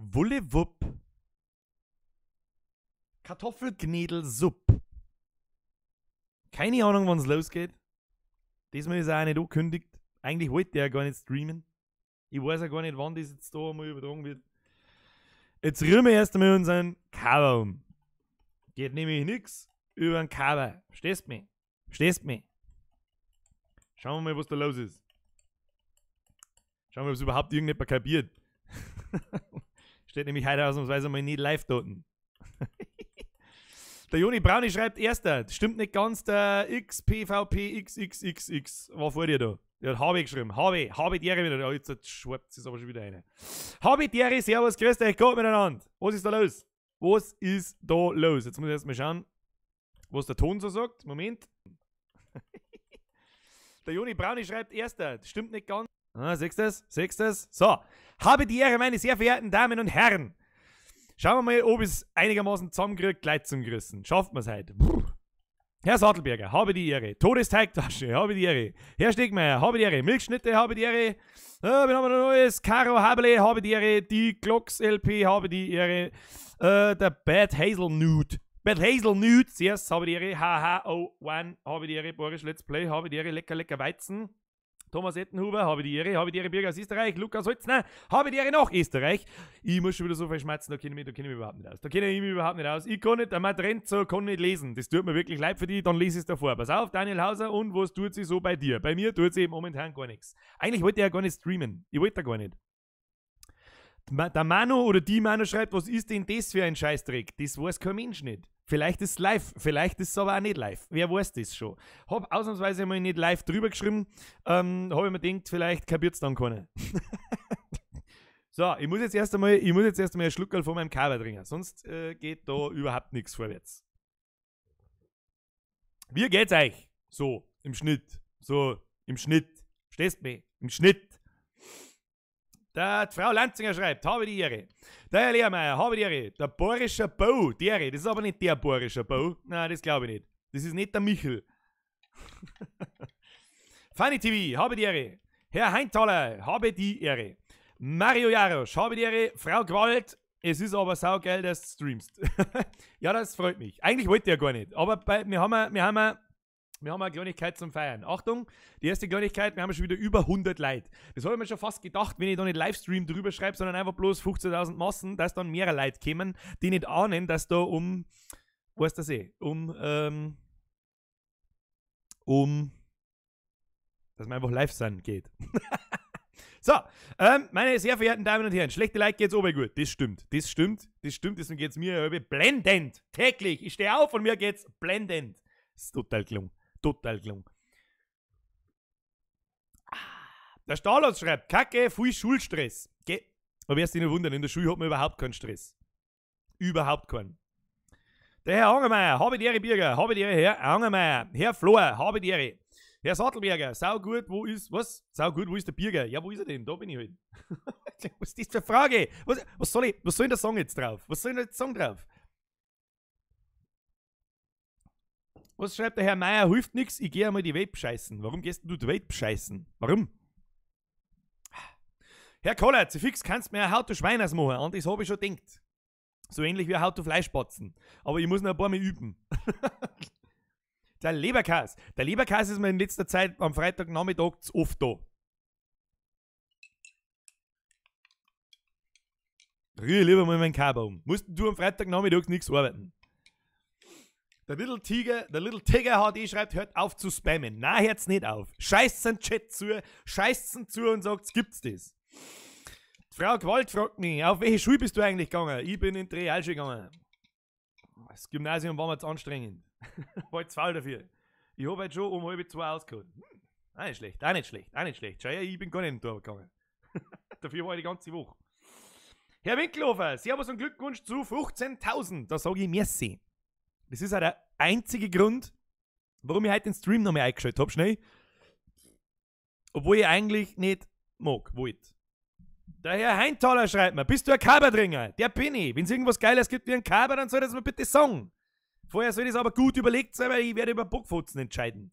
Wullewupp. Kartoffelknädelsupp. Keine Ahnung, wann es losgeht. Diesmal ist er auch nicht angekündigt. Eigentlich wollte er gar nicht streamen. Ich weiß ja gar nicht, wann das jetzt da einmal übertragen wird. Jetzt rühren wir erst einmal unseren Cover um. Geht nämlich nix über den Cover. Verstehst mich? Verstehst mich? Schauen wir mal, was da los ist. Schauen wir, ob es überhaupt irgendjemand kapiert. Steht nämlich heute ausnahmsweise mal nicht live dort. Der Joni Brauni schreibt erster. Stimmt nicht ganz, der XPVPXXXX war vor dir da. Der hat HB geschrieben. HB, HB Dere wieder. Oh, jetzt schwappt es aber schon wieder rein. HB Dere, servus, grüßt euch, Gott miteinander. Was ist da los? Was ist da los? Jetzt muss ich erst mal schauen, was der Ton so sagt. Moment. Der Joni Brauni schreibt erster. Stimmt nicht ganz. Ah, siehst du das? Siehst du das? So. Habe die Ehre, meine sehr verehrten Damen und Herren. Schauen wir mal, ob es einigermaßen zusammenkriegt, gleich zum Gerissen. Schafft man's heute. Brr. Herr Sattelberger, habe die Ehre. Todesteigtasche, habe die Ehre. Herr Stegmeier, habe die Ehre. Milchschnitte, habe die Ehre. Wen haben wir noch Neues? Caro Habele, habe die Ehre. Die Glocks LP, habe die Ehre. Der Bad Hazelnut. Bad Hazelnut, zuerst habe die Ehre. HH01, habe die Ehre. Boris Let's Play, habe die Ehre. Lecker, lecker Weizen. Thomas Ettenhuber, habe die Ehre, habe die Ehre, Birger aus Österreich, Lukas Holzner, habe die Ehre nach Österreich. Ich muss schon wieder so viel schmerzen, da kenne ich mich überhaupt nicht aus. Da kenne ich mich überhaupt nicht aus. Ich kann nicht, der Matrenzo kann nicht lesen. Das tut mir wirklich leid für die, dann lese ich es davor. Pass auf, Daniel Hauser, und was tut sie so bei dir? Bei mir tut sie momentan gar nichts. Eigentlich wollte ich ja gar nicht streamen. Ich wollte da gar nicht. Der Manu oder die Manu schreibt, was ist denn das für ein Scheißdreck? Das weiß kein Mensch nicht. Vielleicht ist es live, vielleicht ist es aber auch nicht live. Wer weiß das schon? Hab ausnahmsweise mal nicht live drüber geschrieben. Hab ich mir gedacht, vielleicht kapiert's dann keiner. So, ich muss jetzt erst einmal einen Schluckerl von meinem Cover trinken. Sonst geht da überhaupt nichts vorwärts. Wie geht's euch? So, im Schnitt. So, im Schnitt. Verstehst du mich? Im Schnitt. Der Frau Lanzinger schreibt, habe die Ehre. Der Herr Lehrmeier, habe die Ehre. Der Borischer Bau, die Ehre. Das ist aber nicht der Borischer Bau. Nein, das glaube ich nicht. Das ist nicht der Michel. Funny TV, habe die Ehre. Herr Heintaler, habe die Ehre. Mario Jarosch, habe die Ehre. Frau Gewalt, es ist aber saugeil, dass du streamst. Ja, das freut mich. Eigentlich wollte ich ja gar nicht. Aber wir haben eine Kleinigkeit zum Feiern. Achtung, die erste Kleinigkeit, wir haben schon wieder über 100 Leute. Das habe ich mir schon fast gedacht, wenn ich da nicht Livestream drüber schreibe, sondern einfach bloß 15.000 Massen, dass dann mehrere Leute kommen, die nicht ahnen, dass da um, weißt du das eh, dass man einfach live sein geht. So, meine sehr verehrten Damen und Herren, schlechte Leute geht's oben gut. Das stimmt, das stimmt, das stimmt, deswegen geht's mir blendend, täglich. Ich stehe auf und mir geht's blendend. Das ist total gelungen. Total gelungen. Der Stalos schreibt, Kacke, viel Schulstress. Geh. Aber wirst dich nicht wundern, in der Schule hat man überhaupt keinen Stress. Überhaupt keinen. Der Herr Angermeier, habe die Ehre, Birger, habe die Ehre, Herr Angermeier, Herr Flor, habe die Ehre. Herr Sattelberger, sau gut, wo ist, was? Sau gut, wo ist der Birger? Ja, wo ist er denn? Da bin ich halt. Was ist das für eine Frage? Was soll denn der Song jetzt drauf? Was soll denn der Song drauf? Was schreibt der Herr Meier? Hilft nix, ich gehe einmal die Welt bescheißen. Warum gehst denn du die Welt bescheißen? Warum? Herr Koller, zu fix kannst du mir ein How to Schweiners machen. Und das habe ich schon gedacht. So ähnlich wie ein How to Fleischbatzen. Aber ich muss noch ein paar Mal üben. Der Leberkäse. Der Leberkäse ist mir in letzter Zeit am Freitagnachmittag zu oft da. Rühre lieber mal meinen Körper um. Musst du am Freitagnachmittag nichts arbeiten. Der Little Tiger HD schreibt, hört auf zu spammen. Na, hört's nicht auf. Scheißt's den Chat zu, scheißt's ihn zu und sagt, gibt's das? Die Frau Gewalt fragt mich, auf welche Schule bist du eigentlich gegangen? Ich bin in die Realschule gegangen. Das Gymnasium war mir zu anstrengend. War zu faul dafür. Ich hab halt schon um 1:30 ausgeholt. Auch nicht schlecht, auch nicht schlecht, auch nicht schlecht. Schau her, ich bin gar nicht in den Tor gegangen. Dafür war ich die ganze Woche. Herr Winkelhofer, Servus und Glückwunsch zu 15.000. Da sage ich merci. Das ist auch der einzige Grund, warum ich heute den Stream nochmal eingeschaltet habe, schnell. Obwohl ich eigentlich nicht mag, wollte. Der Herr Heintaler schreibt mir, bist du ein Kaberdringer? Der bin ich. Wenn es irgendwas Geiles gibt wie ein Kaber, dann soll das mir bitte sagen. Vorher soll das aber gut überlegt sein, weil ich werde über Bockfotzen entscheiden.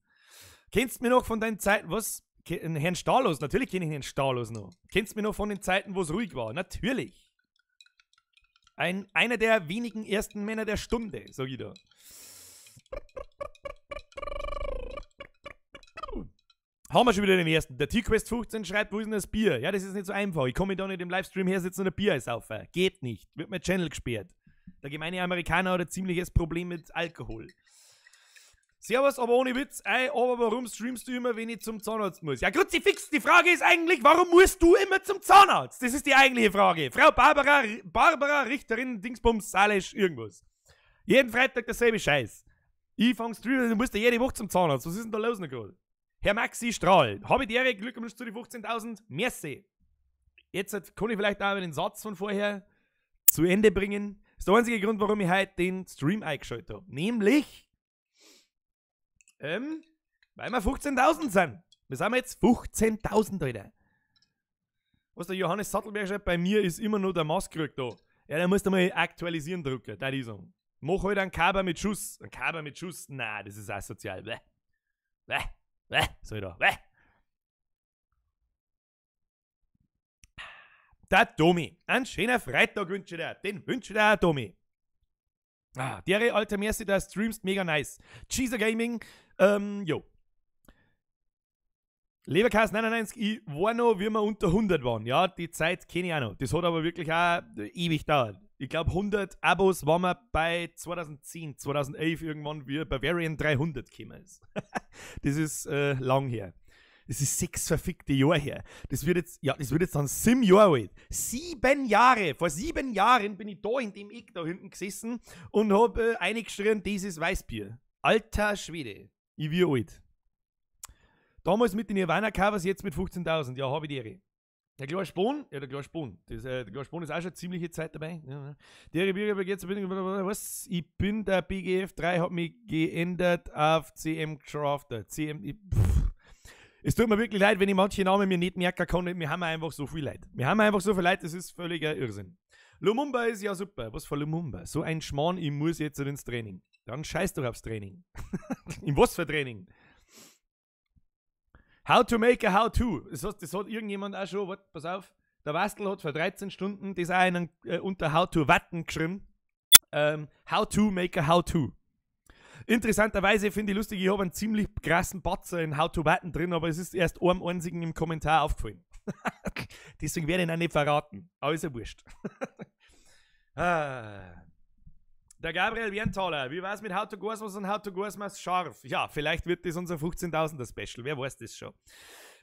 Kennst du mich noch von deinen Zeiten, was? Herrn Stahlos, natürlich kenne ich Herrn Stahlos noch. Kennst du mich noch von den Zeiten, wo es ruhig war? Natürlich. Einer der wenigen ersten Männer der Stunde, sag ich da. Haben wir schon wieder den ersten. Der T-Quest 15 schreibt, wo ist denn das Bier? Ja, das ist nicht so einfach. Ich komme da nicht im Livestream her sitzen und ein Bier saufen. Geht nicht. Wird mein Channel gesperrt. Der gemeine Amerikaner hat ein ziemliches Problem mit Alkohol. Servus, aber ohne Witz. Ey, aber warum streamst du immer, wenn ich zum Zahnarzt muss? Ja, Kruzifix, die Frage ist eigentlich, warum musst du immer zum Zahnarzt? Das ist die eigentliche Frage. Frau Barbara Richterin, Dingsbums, Salisch, irgendwas. Jeden Freitag derselbe Scheiß. Ich fang streamen, du musst ja jede Woche zum Zahnarzt. Was ist denn da los noch gerade? Herr Maxi Strahl, habe die Ehre, Glückwunsch zu den 15.000. Merci. Jetzt kann ich vielleicht auch den Satz von vorher zu Ende bringen. Das ist der einzige Grund, warum ich heute den Stream eingeschaltet habe. Nämlich, weil wir 15.000 sind. Wir sind jetzt 15.000, Alter. Was der Johannes Sattelberg schreibt, bei mir ist immer nur der Maßkrug da. Ja, da musst du mal aktualisieren drücken, da ich sagen. Mach halt einen Kaber mit Schuss. Ein Kaber mit Schuss? Nein, das ist asozial. Bäh. Bäh. Bäh. Soll ich da? Bäh. Der Domi. Einen schönen Freitag wünsche ich dir. Den wünsche ich dir auch, Domi. Ah, der alte Merci, der streamst mega nice. Cheezer Gaming, jo. Leberkas 99, ich war noch, wie wir unter 100 waren. Ja, die Zeit kenne ich auch noch. Das hat aber wirklich auch ewig gedauert. Ich glaube, 100 Abos waren wir bei 2010, 2011 irgendwann, wie Bavarian 300 gekommen ist. Das ist lang her. Das ist 6 verfickte Jahre her. Das wird jetzt, ja, das wird jetzt dann 7 Jahre alt. 7 Jahre! Vor 7 Jahren bin ich da in dem Eck da hinten gesessen und hab eingeschrien, das ist Weißbier. Alter Schwede. Ich wie alt. Damals mit den Nirvana-Covers, jetzt mit 15.000. Ja, hab ich die Ehre. Der kleine Spohn, ja, der kleine Spohn. Der kleine Spohn ist auch schon ziemliche Zeit dabei. Ja, ja. Der Bürger geht was? Ich bin der BGF 3, hab mich geändert auf CM Crafter. CM, pff. Es tut mir wirklich leid, wenn ich manche Namen mir nicht merken kann. Wir haben einfach so viel Leid. Wir haben einfach so viel Leid, das ist völliger Irrsinn. Lumumba ist ja super. Was für Lumumba? So ein Schmarrn, ich muss jetzt ins Training. Dann scheiß doch aufs Training. In was für Training? How to make a how-to. Das hat irgendjemand auch schon, warte, pass auf. Der Wastel hat vor 13 Stunden das auch einen, unter How to Watten geschrieben. How to make a how-to. Interessanterweise finde ich lustig, ich habe einen ziemlich krassen Batzer in How to Watten drin, aber es ist erst einem einzigen im Kommentar aufgefallen. Deswegen werde ich ihn auch nicht verraten. Aber ist ja wurscht. Ah. Der Gabriel Werntaler, wie war's mit How to Gorsmas und How to Gorsmas scharf? Ja, vielleicht wird das unser 15.000er Special, wer weiß das schon.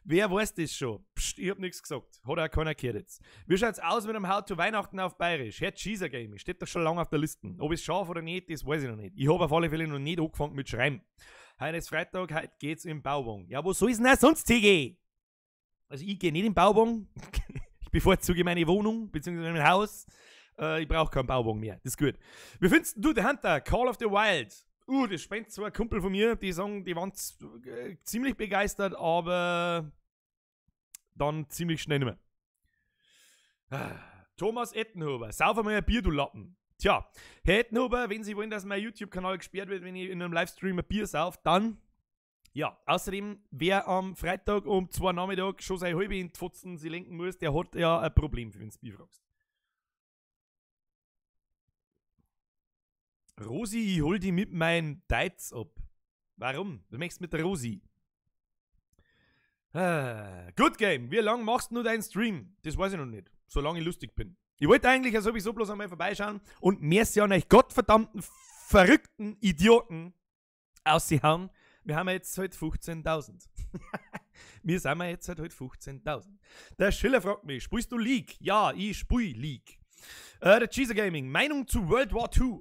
Wer weiß das schon? Psst, ich hab nichts gesagt. Hat auch keiner gehört jetzt. Wie schaut's aus mit dem How to Weihnachten auf Bayerisch? Herr Cheezer Gaming, steht doch schon lange auf der Liste. Ob es scharf oder nicht, das weiß ich noch nicht. Ich hab auf alle Fälle noch nicht angefangen mit Schreiben. Heute ist Freitag, heute geht's im Bauwagen. Ja, wo soll es denn auch sonst hingehen? Also ich geh nicht im Bauwagen. Ich bevorzuge meine Wohnung, beziehungsweise mein Haus. Ich brauche keinen Bauwagen mehr. Das ist gut. Wie findest du The Hunter? Call of the Wild. Das spendet zwei Kumpel von mir, die sagen, die waren ziemlich begeistert, aber dann ziemlich schnell nicht mehr. Thomas Ettenhuber, sauf einmal ein Bier, du Lappen. Tja, Herr Ettenhuber, wenn Sie wollen, dass mein YouTube-Kanal gesperrt wird, wenn ich in einem Livestream ein Bier sauf, dann ja. Außerdem, wer am Freitag um 2 Nachmittag schon seine halbe in die Fotzen sie lenken muss, der hat ja ein Problem, wenn du Bier fragst. Rosi, ich hol die mit meinem Deiz ab. Warum? Du möchtest mit der Rosi. Ah, Good Game. Wie lange machst du deinen Stream? Das weiß ich noch nicht. Solange ich lustig bin. Ich wollte eigentlich ja sowieso bloß einmal vorbeischauen und merci an euch gottverdammten, verrückten Idioten auszuhauen. Wir haben jetzt halt 15.000. Wir sind jetzt halt 15.000. Der Schiller fragt mich, spielst du League? Ja, ich spiel League. Der Cheezer Gaming, Meinung zu World War II.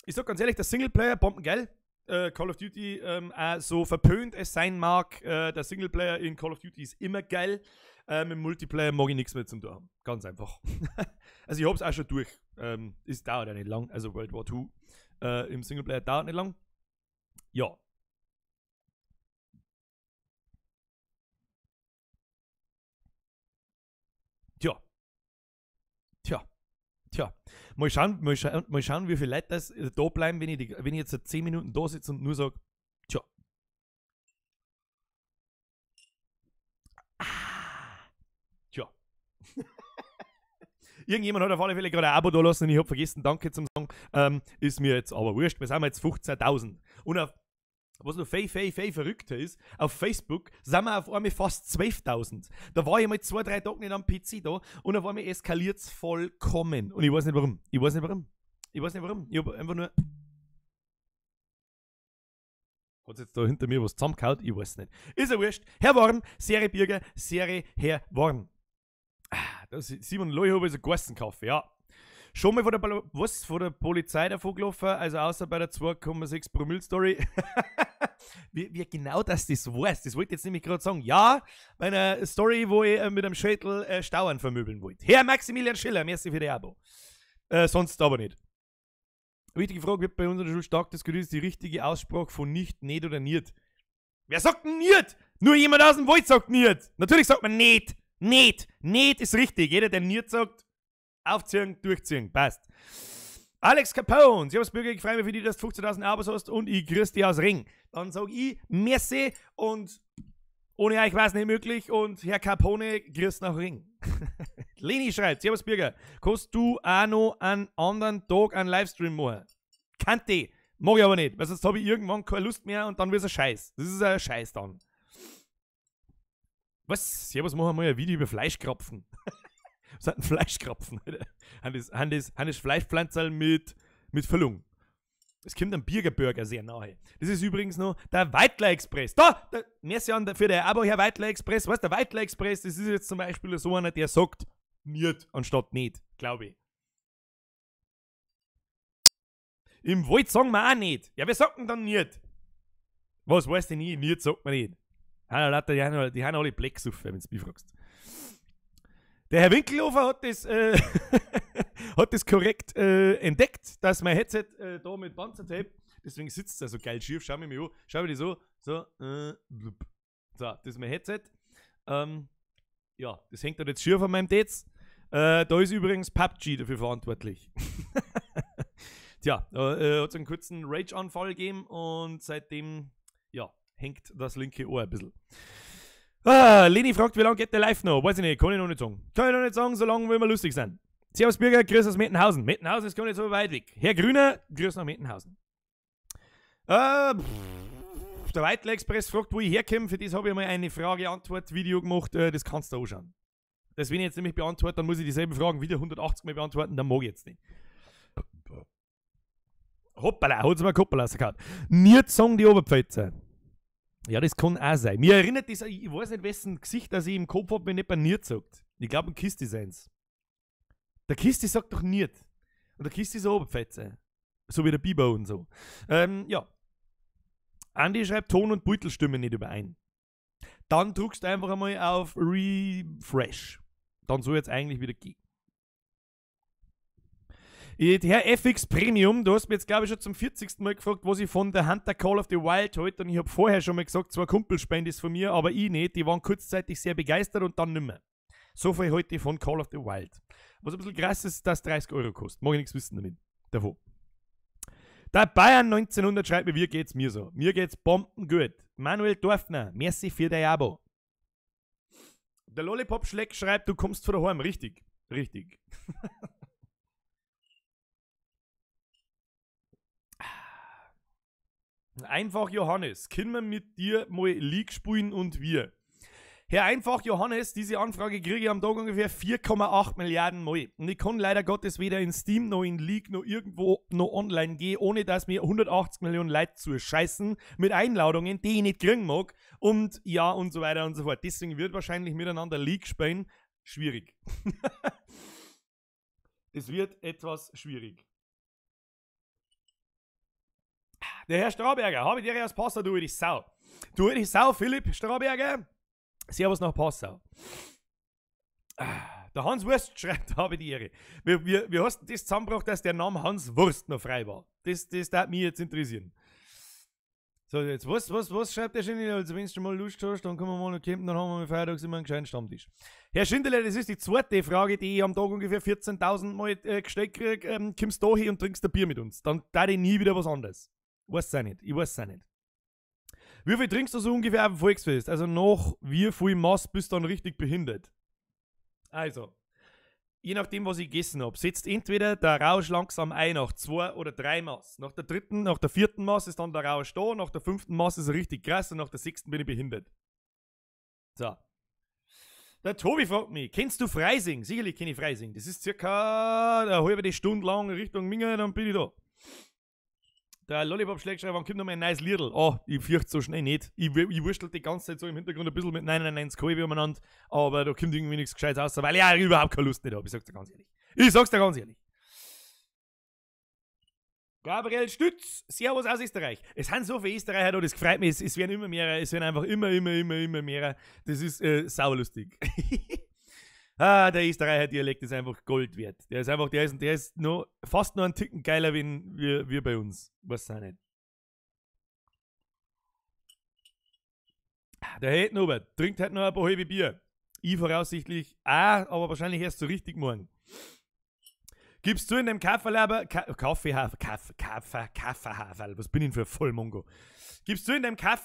Ich sag ganz ehrlich, der Singleplayer, bombengeil. Call of Duty, auch so verpönt es sein mag, der Singleplayer in Call of Duty ist immer geil. Im Multiplayer mag ich nichts mehr zum tun haben. Ganz einfach. Also ich hab's auch schon durch. Es dauert ja nicht lang. Also World War II im Singleplayer dauert nicht lang. Ja. Tja. Tja. Tja. Mal schauen, mal schauen, wie viele Leute das da bleiben, wenn ich jetzt 10 Minuten da sitze und nur sage, tja. Ah. Tja. Irgendjemand hat auf alle Fälle gerade ein Abo da lassen und ich hab vergessen, danke zum sagen. Ist mir jetzt aber wurscht. Wir sind jetzt 15.000. Und auf, was noch fei, fei, fei verrückter ist, auf Facebook sind wir auf einmal fast 12.000. Da war ich mal 2, 3 Tage nicht am PC da und auf einmal eskaliert's vollkommen. Und ich weiß nicht warum. Ich weiß nicht warum. Ich weiß nicht warum. Ich hab einfach nur... Hat's jetzt da hinter mir was zusammengehauen? Ich weiß nicht. Ist ja wurscht. Herr Worm, Serie Birger, Serie Herr Worm. Ah, das ist Simon Leuhofer ist ein Garstenkaffee, ja. Schon mal von der, was, von der Polizei davon gelaufen, also außer bei der 2,6 Promille Story. Wie genau das weiß, das wollte ich jetzt nämlich gerade sagen. Ja, bei einer Story, wo ich mit einem Schädel Stauern vermöbeln wollte. Herr Maximilian Schiller, merci für die Abo. Sonst aber nicht. Wichtige Frage wird bei uns in der Schule stark diskutiert, ist die richtige Aussprache von nicht, nicht oder niet. Wer sagt denn niet? Nur jemand aus dem Wald sagt niet. Natürlich sagt man nicht, nicht, nicht ist richtig. Jeder, der niet sagt, aufziehen, durchziehen, passt. Alex Capone, Servus Bürger, ich freue mich für dich, dass du 15.000 Abos hast und ich grüße dich aus Ring. Dann sag ich merci und ohne euch war's nicht möglich und Herr Capone, grüß nach Ring. Leni schreibt, Servus Bürger, kannst du auch noch einen anderen Tag einen Livestream machen? Kannte, mag ich aber nicht, weil sonst habe ich irgendwann keine Lust mehr und dann wird's ein Scheiß. Das ist ein Scheiß dann. Was? Servus, machen wir mal ein Video über Fleischkrapfen. Was hat ein Fleischkrapfen? Alter? Sind das Fleischpflanzerl mit Füllung? Es kommt einem Birgerburger sehr nahe. Das ist übrigens noch der Weitler Express. Da! Der, merci an der, für der Abo, Herr Weitler Express. Was, der Weitler Express, das ist jetzt zum Beispiel so einer, der sagt nicht anstatt nicht, glaube ich. Im Wald sagen wir auch nicht. Ja, wir sagen dann nicht. Was weißt du nie? Nicht sagt man nicht. Die haben alle Blecksuff, wenn du mich fragst. Der Herr Winkelhofer hat das, hat das korrekt entdeckt, dass mein Headset da mit Panzertape, deswegen sitzt es so geil schief, schau mich an, schau mich so, so, blub. So, das ist mein Headset. Ja, das hängt da jetzt schief an meinem Tetz. Da ist übrigens PUBG dafür verantwortlich. Tja, da hat es einen kurzen Rage-Anfall gegeben und seitdem, ja, hängt das linke Ohr ein bisschen. Ah, Leni fragt, wie lange geht der Live noch? Weiß ich nicht, kann ich noch nicht sagen. Kann ich noch nicht sagen, solange will wir lustig sein. Servus Bürger, grüß aus Mettenhausen. Mettenhausen ist gar nicht so weit weg. Herr Grüner, grüß nach Mettenhausen. Der Weitler Express fragt, wo ich herkomme. Für das habe ich mal eine Frage-Antwort-Video gemacht. Das kannst du anschauen. Das, wenn ich jetzt nämlich beantworte, dann muss ich dieselben Fragen wieder 180 Mal beantworten. Dann mag ich jetzt nicht. Hoppala, hat's mir Koppel rausgehauen. Nicht sagen die Oberpfälzer. Ja, das kann auch sein. Mir erinnert das, ich weiß nicht, wessen Gesicht das ich im Kopf hab, wenn nicht bei Niert sagt. Ich glaube, ein Kisti seins. Der Kisti sagt doch Niert. Und der Kisti ist ein Oberpfälzer. So wie der Biber und so. Ja. Andi schreibt, Ton und Beutel stimmen nicht überein. Dann drückst du einfach einmal auf Refresh. Dann soll jetzt eigentlich wieder gehen. Herr FX Premium, du hast mir jetzt, glaube ich, schon zum 40. Mal gefragt, was ich von der Hunter Call of the Wild halte. Und ich habe vorher schon mal gesagt, zwei Kumpel spenden es von mir, aber ich nicht. Die waren kurzzeitig sehr begeistert und dann nimmer. So viel halte ich von Call of the Wild. Was ein bisschen krass ist, dass 30 Euro kostet. Mag ich nichts wissen damit. Davon. Der Bayern 1900 schreibt mir, wie geht's mir so? Mir geht's bombengut. Manuel Dorfner, merci für dein Abo. Der Lollipop Schleck schreibt, du kommst von daheim. Richtig, richtig. Einfach Johannes, können wir mit dir mal League spielen und wir? Herr Einfach Johannes, diese Anfrage kriege ich am Tag ungefähr 4,8 Milliarden Mal. Und ich kann leider Gottes weder in Steam noch in League noch irgendwo noch online gehen, ohne dass mir 180 Millionen Leute zuscheißen mit Einladungen, die ich nicht kriegen mag. Und ja, und so weiter und so fort. Deswegen wird wahrscheinlich miteinander League spielen schwierig. Das wird etwas schwierig. Der Herr Strauberger, habe ich dir aus Passau, du ich Sau. Du ich Sau, Philipp Strauberger. Servus nach Passau. Der Hans Wurst schreibt, habe die Ehre. Wie hast du das zusammengebracht, dass der Name Hans Wurst noch frei war? Das darf mich jetzt interessieren. So, jetzt, was schreibt der Schindler? Also, wenn du mal Lust hast, dann können wir mal noch campen, dann haben wir freitags immer einen gescheiten Stammtisch. Herr Schindler, das ist die zweite Frage, die ich am Tag ungefähr 14.000 Mal gestellt kriege. Kommst du da hin und trinkst ein Bier mit uns? Dann da ich nie wieder was anderes. Weiß es auch nicht. Ich weiß es auch nicht. Wie viel trinkst du so ungefähr auf dem Volksfest? Also nach wie viel Maß bist du dann richtig behindert? Also, Je nachdem, was ich gegessen hab, setzt entweder der Rausch langsam ein nach 2 oder 3 Maß. Nach der dritten, nach der vierten Maß ist dann der Rausch da, nach der fünften Maß ist er richtig krass und nach der sechsten bin ich behindert. So. Der Tobi fragt mich, kennst du Freising? Sicherlich kenn ich Freising. Das ist circa eine halbe Stunde lang Richtung Minga, dann bin ich da. Der Lollipop schlägt schon, wann kommt noch mal ein neues Liedl? Oh, ich fürchte so schnell nicht. Ich wurschtel die ganze Zeit so im Hintergrund ein bisschen mit 99 halbe umeinander, aber da kommt irgendwie nichts Gescheites raus, weil ich auch überhaupt keine Lust nicht hab. Ich sag's dir ganz ehrlich. Ich sag's dir ganz ehrlich. Gabriel Stütz, Servus aus Österreich. Es sind so viele Österreicher da, das freut mich. Es werden immer mehr, es werden einfach immer, immer, immer, immer mehr. Das ist saulustig. Ah, der Österreicher-Dialekt ist einfach Gold wert. Der ist einfach, der ist noch, fast noch einen Ticken geiler wie wir bei uns. Weiß auch nicht. Der Herr Norbert trinkt halt noch ein paar halbe Bier. Ich voraussichtlich auch, aber wahrscheinlich erst so richtig morgen. Gibst du in dem Kaffeelaber, Kaffeehaferl, was bin ich denn für ein Vollmongo? Gibst du in dem sag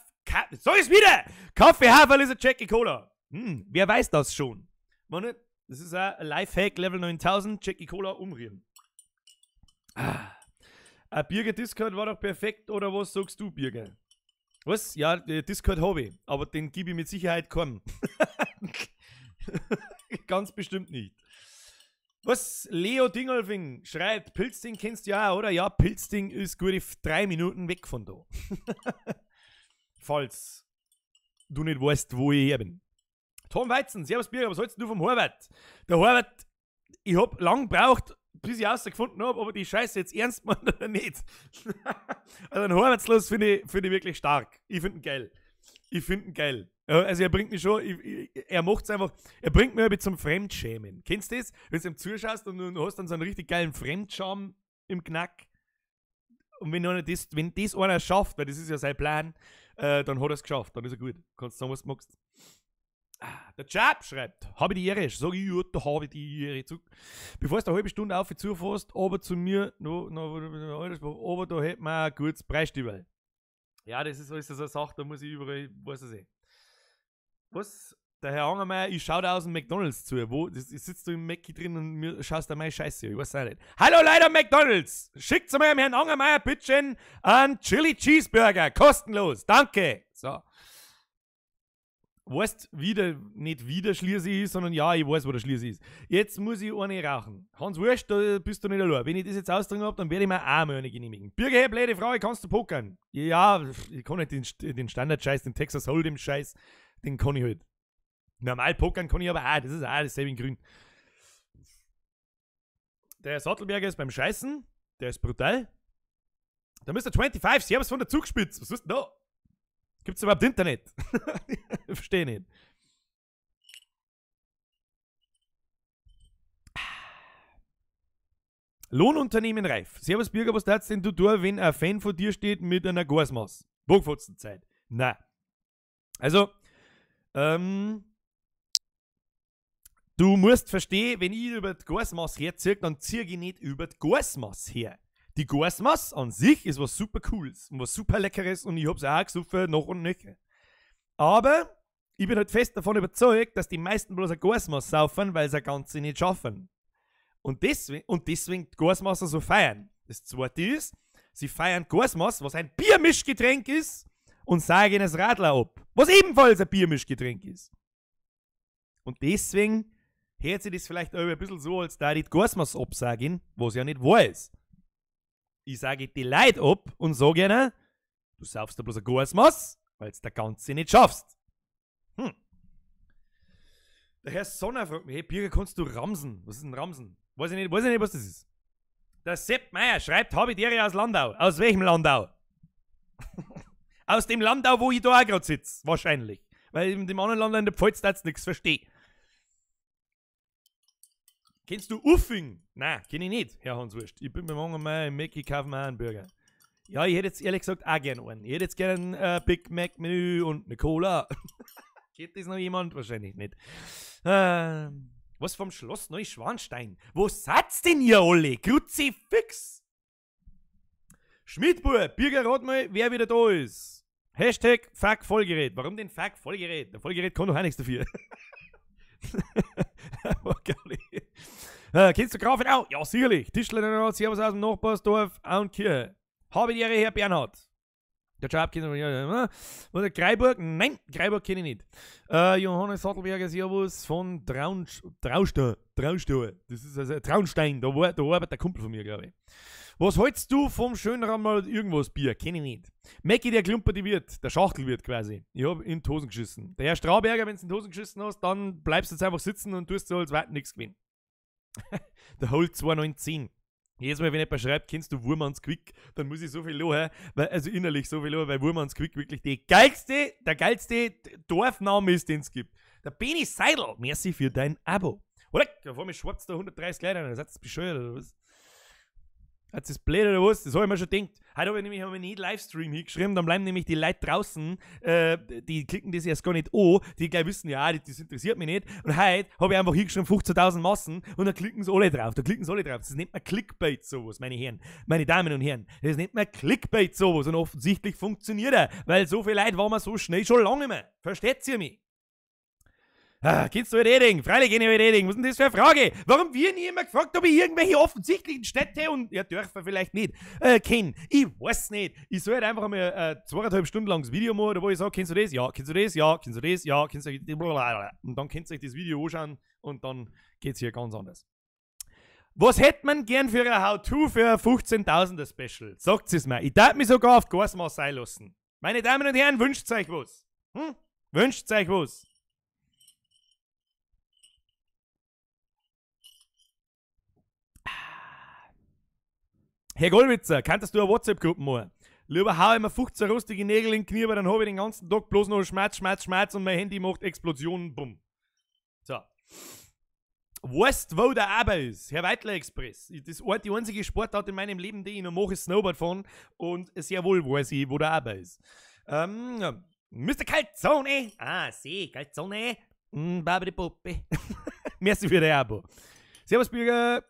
ich's wieder! Kaffeehaferl ist ein Jackie Cola. Hm, wer weiß das schon? Man, das ist ein Lifehack Level 9000, Jackie Cola umrühren. Ah. Ein Birger Discord war doch perfekt, oder was sagst du, Birger? Was? Ja, Discord habe ich, aber den gebe ich mit Sicherheit keinem. Ganz bestimmt nicht. Was? Leo Dingolfing schreibt, Pilzding kennst du ja auch, oder? Ja, Pilzding ist gute 3 Minuten weg von da. Falls du nicht weißt, wo ich her bin. Tom Weizen, servus Birger, was hältst du vom Horvath? Der Horvath, ich hab lang gebraucht, bis ich rausgefunden hab, ob er die Scheiße jetzt ernst meint oder nicht. Also den Horvathslos finde ich wirklich stark. Ich finde ihn geil. Ich finde ihn geil. Also er bringt mich schon, er macht's einfach, er bringt mich ein bisschen zum Fremdschämen. Kennst du das? Wenn du ihm zuschaust und du hast dann so einen richtig geilen Fremdscham im Knack. Und wenn, das, wenn das einer schafft, weil das ist ja sein Plan, dann hat er es geschafft, dann ist er gut. Kannst sagen, was du magst. Ah, der Chap schreibt, habe die Ehre, sag ich, ja, da habe ich die Ehre. Bevor du eine halbe Stunde auf und zufährst, aber zu mir, no, aber da hätten wir ein gutes Preisstüberl. Ja, das ist alles so eine Sache, da muss ich überall, weiß ich nicht. Was? Der Herr Angermeier, ich schau da aus dem McDonalds zu. Wo? Ich sitzt du im Mackie drin und mir schaust da meine Scheiße an. Ich weiß auch nicht. Hallo Leute, McDonalds! Schickt zu meinem Herrn Angermeier bitte einen Chili Cheeseburger. Kostenlos. Danke. So. Weißt, wieder, nicht wieder Schliersee ist, sondern ja, ich weiß, wo der Schliersee ist. Jetzt muss ich eine rauchen. Hans Wurscht, da bist du nicht allein. Wenn ich das jetzt austrinken hab, dann werde ich mir auch mal eine genehmigen. Birger, hey, blöde Frage, kannst du pokern? Ja, ich kann nicht den Standard-Scheiß, den Texas Hold'em-Scheiß, den kann ich halt. Normal pokern kann ich aber auch, das ist auch dasselbe in grün. Der Sattelberger ist beim Scheißen, der ist brutal. Der Mr. 25, Servus von der Zugspitze, was ist denn da? Gibt's überhaupt Internet? Verstehe nicht. Lohnunternehmen reif. Servus Birger, was darfst denn du tun, wenn ein Fan vor dir steht mit einer Gasmasse? Burgfotzenzeit. Nein. Also, du musst verstehen, wenn ich über die Gasmasse herziehe, dann ziehe ich nicht über die Gasmasse her. Die Gasmasse an sich ist was super Cooles und was super Leckeres und ich hab's auch gesoffen, noch und nöcher. Aber ich bin halt fest davon überzeugt, dass die meisten bloß eine Gasmasse saufen, weil sie das Ganze nicht schaffen. Und deswegen die Gasmasse so feiern. Das zweite ist, sie feiern Gasmasse, was ein Biermischgetränk ist, und sagen es Radler ab, was ebenfalls ein Biermischgetränk ist. Und deswegen hört sich das vielleicht auch ein bisschen so, als da die Gasmasse absagen, was ja nicht wahr ist. Ich sage die Leute ab und sage ihnen, du saufst da bloß ein Gasmass, weil du das Ganze nicht schaffst. Hm. Der Herr Sonner fragt mich, hey Birger, kannst du ramsen? Was ist denn Ramsen? Weiß ich nicht, was das ist. Der Sepp Meier schreibt, habe ich die Ehre aus Landau. Aus welchem Landau? Aus dem Landau, wo ich da auch gerade sitze. Wahrscheinlich. Weil in dem anderen Land in der Pfalz da nichts verstehe. Kennst du Uffing? Nein, kenn ich nicht, Herr Hans Wurst. Ich bin beim Angermeier im Mackie, kaufe mir auch einen Burger. Ja, ich hätte jetzt ehrlich gesagt auch gern einen. Ich hätte jetzt gern ein Big Mac Menü und eine Cola. Kennt das noch jemand? Wahrscheinlich nicht. Was vom Schloss Neuschwanstein? Wo seid's denn ihr alle? Kruzifix! Schmidbub, Birger, rat mal, wer wieder da ist. Hashtag Fuck Vollgerät. Warum denn Fuck Vollgerät? Der Vollgerät kann doch auch nichts dafür. Kennst du Grafenau? Ja, sicherlich. Tischler, Servus aus dem Nachbarsdorf, Auenkirche. Habe die Ehre, Herr Bernhard. Der Job kennt man. Oder Greiburg? Nein, Greiburg kenne ich nicht. Johannes Sattelberger, Servus von Traunstein. Das ist also Traunstein, da arbeitet der Kumpel von mir, glaube ich. Was hältst du vom Schönrammer irgendwas Bier? Kenne ich nicht. Mäcki, der Klumperte wird, der Schachtel wird quasi. Ich hab in die Hosen geschissen. Der Herr Strauberger, wenn du in die Hosen geschissen hast, dann bleibst du jetzt einfach sitzen und tust so, als wäre nichts gewesen. Der Holt 2019. Jedes Mal, wenn jemand schreibt, kennst du Wurmans Quick, dann muss ich so viel lachen, weil, also innerlich so viel lachen, weil Wurmans Quick wirklich die geilste, der geilste Dorfname ist, den es gibt. Der Beni Seidel, merci für dein Abo. Oder? Da vor mir schwarz da 130 Leute, das hat bescheuert oder was? Hat das blöd oder was? Das habe ich mir schon gedacht. Heute habe ich nämlich nicht Livestream hingeschrieben, dann bleiben nämlich die Leute draußen, die klicken das erst gar nicht an, die gleich wissen, ja, das interessiert mich nicht. Und heute habe ich einfach hingeschrieben 15.000 Massen und dann klicken sie alle drauf. Da klicken sie alle drauf. Das nennt man Clickbait sowas, meine Herren, meine Damen und Herren. Das nennt man Clickbait sowas und offensichtlich funktioniert er, weil so viele Leute waren wir so schnell schon lange nicht mehr. Versteht ihr mich? Ah, kennst du Reding? Freilich kenne ich Reding. Was ist denn das für eine Frage? Warum wir nie immer gefragt, ob ich irgendwelche offensichtlichen Städte und ja, Dörfer vielleicht nicht kenne? Ich weiß nicht. Ich soll halt einfach mal 2,5 Stunden langes Video machen, wo ich sage, kennst du das? Ja, kennst du das? Ja, kennst du das? Ja, kennst du das? Und dann könnt ihr euch das Video anschauen und dann geht's hier ganz anders. Was hätte man gern für ein How-To für ein 15.000er Special? Sagt es mir. Ich darf mich sogar auf Gasmaß sein lassen. Meine Damen und Herren, wünscht euch was? Hm? Wünscht euch was? Herr Gollwitzer, kanntest du eine WhatsApp-Gruppe machen? Lieber hau ich mir 15 rostige Nägel in die Knie, weil dann habe ich den ganzen Tag bloß noch Schmerz, Schmerz, Schmerz und mein Handy macht Explosionen, bumm. So. Weißt, wo der Aber ist? Herr Weitler Express. Das ist die einzige Sportart in meinem Leben, die ich noch mache, ist Snowboard fahren und sehr wohl weiß ich, wo der Aber ist. Mr. Calzone! Ah, seh, Calzone. Babri Puppe. Merci für dein Abo. Servus Bürger,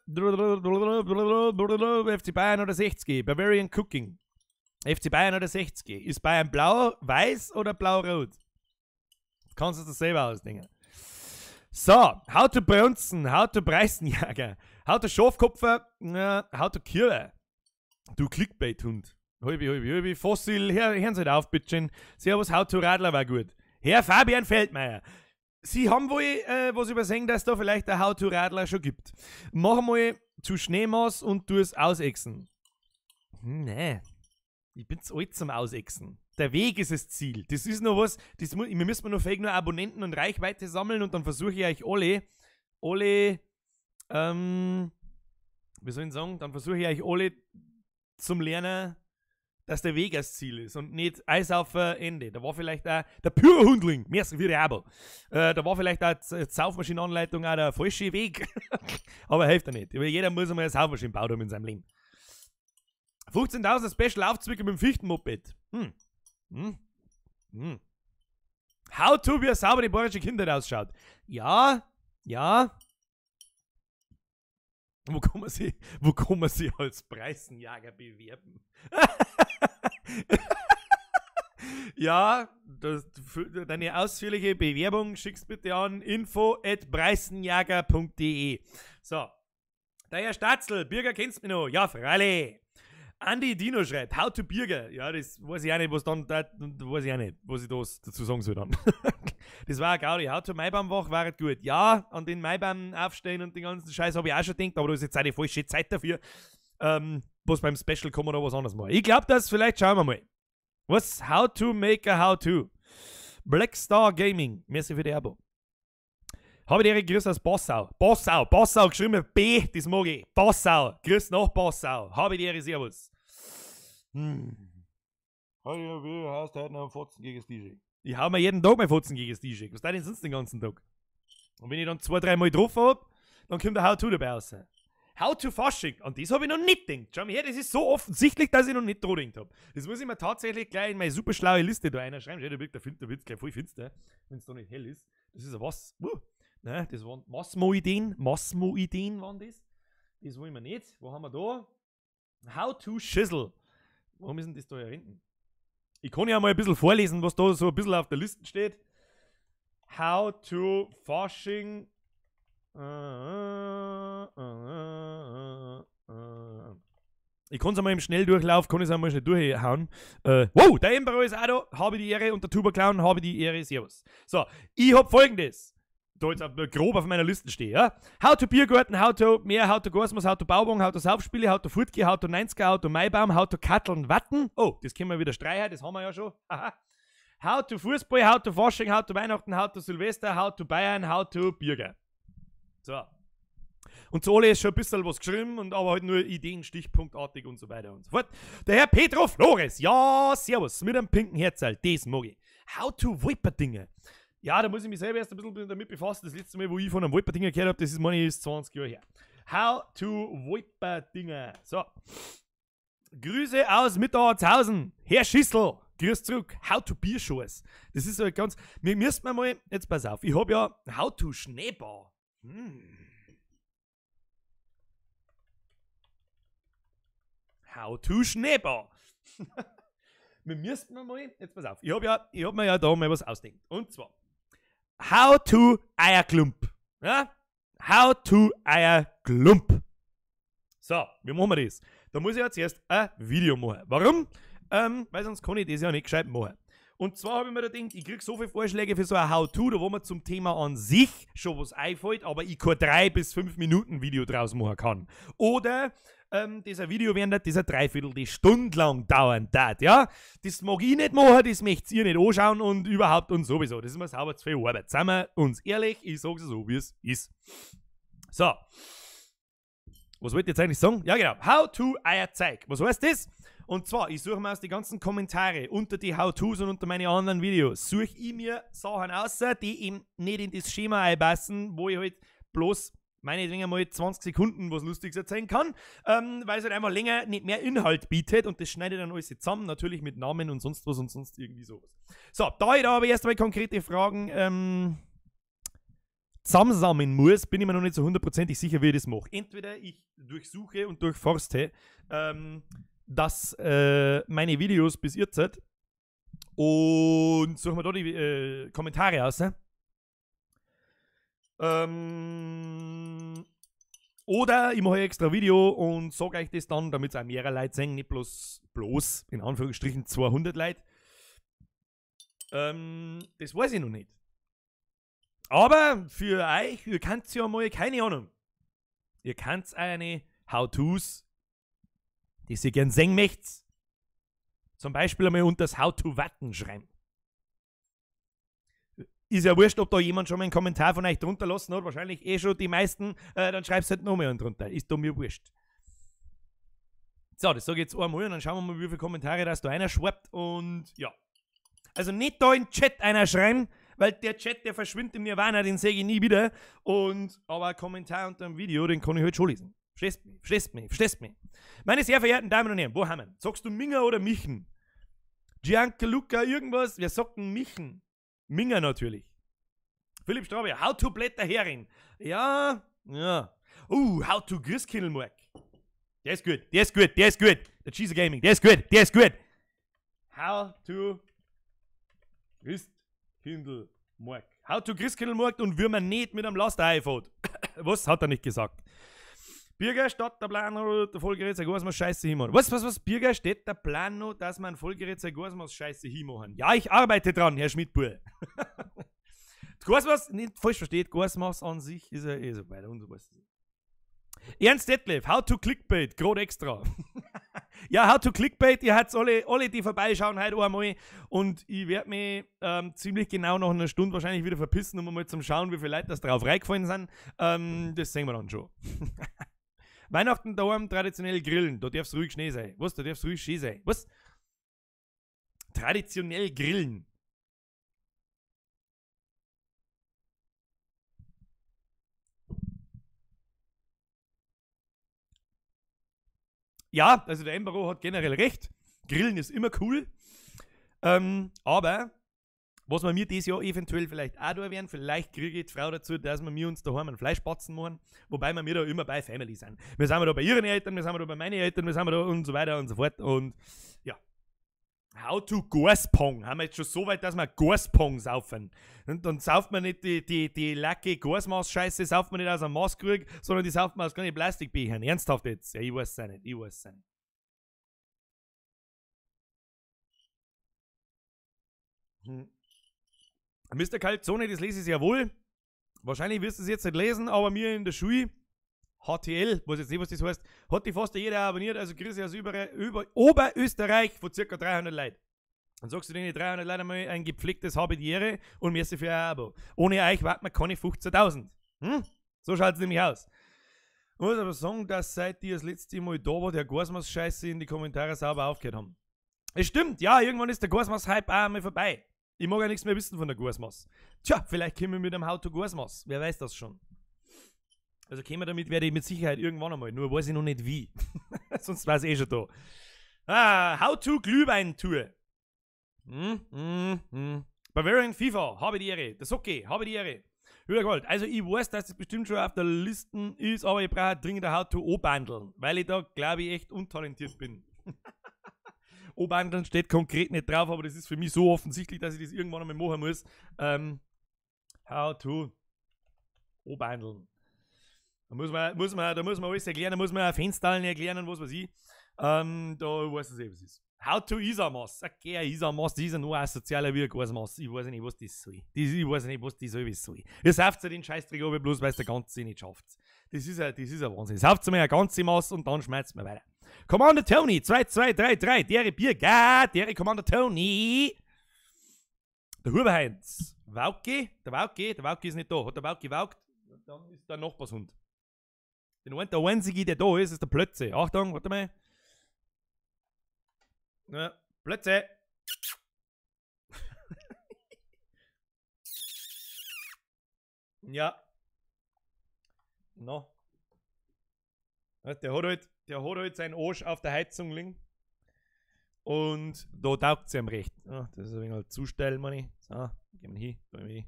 FC Bayern oder 60, Bavarian Cooking. FC Bayern oder 60. Ist Bayern blau, weiß oder blau-rot? Kannst du das selber ausdenken. So, how to Brunzen, how to Preisenjager, how to Schafkopfer, how to Kirche. Du Clickbait-Hund. Halbi, halbi, halbi. Fossil, hören Sie halt auf, bitteschön. Servus, how to Radler war gut. Herr Fabian Feldmeier. Sie haben wohl was übersehen, dass da vielleicht ein How-to-Radler schon gibt. Mach mal zu Schneemaß und tu es ausexen. Nee, ich bin zu alt zum Ausexen. Der Weg ist das Ziel. Das ist noch was, das wir müssen noch vielleicht nur Abonnenten und Reichweite sammeln und dann versuche ich euch alle, wie soll ich sagen, dann versuche ich euch alle zum Lernen, dass der Weg das Ziel ist und nicht Eis auf Ende. Da war vielleicht auch der Pyrohundling, merci für die Abo. Da war vielleicht auch die Saufmaschinenanleitung auch der falsche Weg. Aber hilft ja nicht. Jeder muss einmal eine Saufmaschine bauen haben in seinem Leben. 15.000 Special Aufzwickel mit dem Fichtenmoped. How to, wie eine saubere bayerische Kindheit ausschaut. Ja, ja. Wo kann man sie als Preisenjager bewerben? Ja, deine ausführliche Bewerbung schickst bitte an info@preisenjager.de. So, der Herr Statzel, Birger kennst mich noch? Ja, freilich. Andi Dino schreibt, how to Birger. Ja, das weiß ich auch nicht, was dann, da weiß ich auch nicht, was ich da dazu sagen soll dann. Das war eine Gaudi. How to Maibaumwach war halt gut. Ja, an den Maibaum aufstehen und den ganzen Scheiß habe ich auch schon gedacht, aber da ist jetzt auch die falsche Zeit dafür. Was beim Special kann man da was anderes machen. Ich glaube, das vielleicht schauen wir mal. Was? How to make a how to. Black Star Gaming. Merci für die Abo. Habe die Ehre, Grüß aus Passau. Passau, Passau, geschrieben B, das mag ich. Passau, Grüß nach Passau. Habe die Ehre, Servus. Wie heißt heute noch ein Fotzen gegen das DJ? Ich hau mir jeden Tag mein Fotzen gegen das DJ. Was da denn sonst den ganzen Tag? Und wenn ich dann 2, 3 Mal drauf hab, dann kommt der How-To dabei raus. How to Fasching. An das habe ich noch nicht gedacht. Schau mal her, das ist so offensichtlich, dass ich noch nicht dran gedacht habe. Das muss ich mir tatsächlich gleich in meine super schlaue Liste da reinschreiben. Schau, da wird's gleich voll finster, wenn es da nicht hell ist. Das ist ja was. Ne, das waren Massmo-Ideen. Massmo-Ideen waren das. Das wollen wir nicht. Wo haben wir da? How to Schissel. Warum ist denn das da hier hinten? Ich kann ja mal ein bisschen vorlesen, was da so ein bisschen auf der Liste steht. How to Fasching. Ich kann es einmal im Schnelldurchlauf, kann ich es einmal schnell durchhauen. Wow, der Emperor ist auch da, habe die Ehre, und der Tuba Clown, habe die Ehre, servus. So, ich hab Folgendes. Da jetzt grob auf meiner Liste stehe, ja. How to Biergarten, How to Meer, How to Kosmos, How to Baubong, How to Saufspiele, How to Furtke, How to 90er, How to Maibaum, How to Katteln, Watten. Oh, das können wir wieder streichen, das haben wir ja schon. Aha. How to Fußball, How to Fasching, How to Weihnachten, How to Silvester, How to Bayern, How to Bürger. So. Und zu alle ist schon ein bisschen was geschrieben, und aber halt nur Ideen, stichpunktartig und so weiter und so fort. Der Herr Pedro Flores, ja, servus, mit einem pinken Herzerl, das mag ich. How to Wolpertinger. Ja, da muss ich mich selber erst ein bisschen damit befassen. Das letzte Mal, wo ich von einem Wolpertinger gehört habe, das ist, meine ich, ist 20 Jahre her. How to Wolpertinger. So. Grüße aus Mitterhartshausen. Herr Schissel, grüß zurück. How to Bierschoß. Das ist so ganz. Wir müssen mal, jetzt pass auf, ich hab ja How to Schneebau. How to Schneebau. Wir müssen mal, jetzt pass auf, ich hab mir ja da mal was ausgedacht. Und zwar How to Eierklump. Ja? How to Eierklump. So, wie machen wir das? Da muss ich ja zuerst ein Video machen. Warum? Weil sonst kann ich das ja nicht gescheit machen. Und zwar habe ich mir da gedacht, ich krieg so viele Vorschläge für so ein How-To, da wo man zum Thema an sich schon was einfällt, aber ich kein 3 bis 5 Minuten Video draus machen kann. Oder dieser Video während dieser Dreiviertel Stunde lang dauern darf, ja? Das mag ich nicht machen, das möchtet ihr nicht anschauen und überhaupt und sowieso. Das ist mir sauber zu viel Arbeit. Seien wir uns ehrlich, ich sag's so, wie es ist. So. Was wollt ihr jetzt eigentlich sagen? Ja, genau. How to Eierzeug. Was heißt das? Und zwar, ich suche mir aus die ganzen Kommentare unter die How-Tos und unter meine anderen Videos, suche ich mir Sachen aus, die eben nicht in das Schema einpassen, wo ich halt bloß meinetwegen einmal 20 Sekunden was Lustiges erzählen kann, weil es halt einfach länger nicht mehr Inhalt bietet und das schneide ich dann alles zusammen, natürlich mit Namen und sonst was und sonst irgendwie sowas. So, da ich da aber erst einmal konkrete Fragen zusammensammeln muss, bin ich mir noch nicht so hundertprozentig sicher, wie ich das mache. Entweder ich durchsuche und durchforste, dass meine Videos bis ihr seid und suchen wir da die Kommentare aus. Ne? Oder ich mache ein extra Video und sage euch das dann, damit es auch mehrere Leute sehen, nicht bloß in Anführungsstrichen 200 Leute. Das weiß ich noch nicht. Aber für euch, ihr könnt ja mal, keine Ahnung, ihr könnt eine How-Tos, die ihr gern sehen möchtet, zum Beispiel einmal unter das How-to-Watten schreiben. Ist ja wurscht, ob da jemand schon mal einen Kommentar von euch drunter lassen hat, wahrscheinlich eh schon die meisten, dann schreibst halt noch mal einen drunter. Ist da mir wurscht. So, das sage ich jetzt einmal und dann schauen wir mal, wie viele Kommentare das da einer schwappt und ja. Also nicht da in den Chat einer schreiben, weil der Chat, der verschwindet im Nirvana, den sehe ich nie wieder. Und, aber ein Kommentar unter dem Video, den kann ich halt schon lesen. Verstehst mich? Verstehst mich? Verstehst mich? Meine sehr verehrten Damen und Herren, wo haben wir? Sagst du Minger oder Michen? Gianca Luca, irgendwas? Wer sagt denn Michen? Minger natürlich. Philipp Straube, How to Blätter Hering. Ja, ja. How to Christkindlmarkt. Der ist gut, der ist gut, der ist gut. Der Cheese Gaming, der ist gut, der ist gut. How to Christkindlmarkt. How to Christkindlmarkt und wie man nicht mit einem Laster einfahrt. Was hat er nicht gesagt? Birger steht der Plan noch, der Vollgerät sein Gasmaß Scheiße hinmachen. Was? Birger steht der Plan noch, dass man Vollgerät sein Gasmaß Scheiße hinmachen. Ja, ich arbeite dran, Herr Schmidtbur. Gasmaß, nicht falsch versteht, Gasmaß an sich ist ja eh so weiter und so was. Ernst Detlef, How to Clickbait, gerade extra. Ja, How to Clickbait, ihr habt alle, die vorbeischauen heute einmal. Und ich werde mich ziemlich genau nach einer Stunde wahrscheinlich wieder verpissen, um mal zum Schauen, wie viele Leute das drauf reingefallen sind. Das sehen wir dann schon. Weihnachten daheim traditionell grillen, da darf's ruhig Schnee sein. Was? Da darf's ruhig schön sein. Was? Traditionell grillen. Ja, also der Embero hat generell recht. Grillen ist immer cool. Aber was wir mir dieses Jahr eventuell vielleicht auch da werden, vielleicht kriege ich die Frau dazu, dass wir mir uns daheim einen Fleischbatzen machen, wobei wir mir da immer bei Family sind. Wir sind da bei ihren Eltern, wir sind da bei meinen Eltern, wir sind da und so weiter und so fort. Und ja. How to Gospong. Haben wir jetzt schon so weit, dass wir Gospong saufen. Und dann sauft man nicht die lacke Gorsmaß-Scheiße, sauft man nicht aus einem Maßkrug, sondern die sauft man aus kleinen Plastikbechern. Ernsthaft jetzt? Ja, ich weiß es auch nicht. Ich weiß es auch nicht. Mr. Calzone, das lese ich sehr wohl. Wahrscheinlich wirst du es jetzt nicht lesen, aber mir in der Schule, HTL, weiß jetzt nicht, was das heißt, hat die fast jeder abonniert, also Grüße aus Oberösterreich von ca. 300 Leuten. Dann sagst du denen 300 Leute einmal ein gepflegtes Habe die Ehre und merci für ein Abo. Ohne euch warten wir keine 15.000. Hm? So schaut es nämlich aus. Ich muss aber sagen, dass seit ich das letzte Mal da war, der Gasmaß-Scheiße in die Kommentare sauber aufgehört haben. Es stimmt, ja, irgendwann ist der Gasmaß-Hype auch einmal vorbei. Ich mag ja nichts mehr wissen von der Gasmaß. Tja, vielleicht kommen wir mit einem How-to-Gasmaß. Wer weiß das schon. Also kämen damit werde ich mit Sicherheit irgendwann einmal, nur weiß ich noch nicht wie. Sonst war es eh schon da. Ah, How-to-Glühwein-Tour. Bavarian FIFA, habe die Ehre. Das ist okay, habe die Ehre. Höher Gewalt. Also ich weiß, dass das bestimmt schon auf der Liste ist, aber ich brauche dringend ein How-to-O-Bandeln, weil ich da, glaube ich, echt untalentiert bin. O-Bandeln steht konkret nicht drauf, aber das ist für mich so offensichtlich, dass ich das irgendwann einmal machen muss. How-to-O-Bandeln. Da muss man alles erklären, da muss man auch Fensterl erklären und was weiß ich. Da weiß ich eh, was ist. How to Isar-Mass. Okay, Isar-Mass, das ist ja nur asozialer wie ein Gasmass. Ich weiß nicht, was das soll. Ich weiß nicht, was das soll. Ihr sauft ja den Scheißdreck aber bloß, weil es der Ganze nicht schafft. Das ist ja Wahnsinn. Sauft mal eine ganze Mass und dann schmeißt man weiter. Commander Tony, 2233, dere Bier, dere Commander Tony. Der Huberheinz. Wauki, der Wauki ist nicht da. Hat der Wauki waukt, dann ist der Nachbarshund. Der einzige, der da ist, ist der Plötze. Achtung, warte mal. Ja, Plötze. Ja. No. Der hat halt seinen Arsch auf der Heizung liegen. Und da taugt es ihm recht. Ja, das ist ein wenig halt zu steil, meine ich. So, gehen wir hin, da gehen wir hin.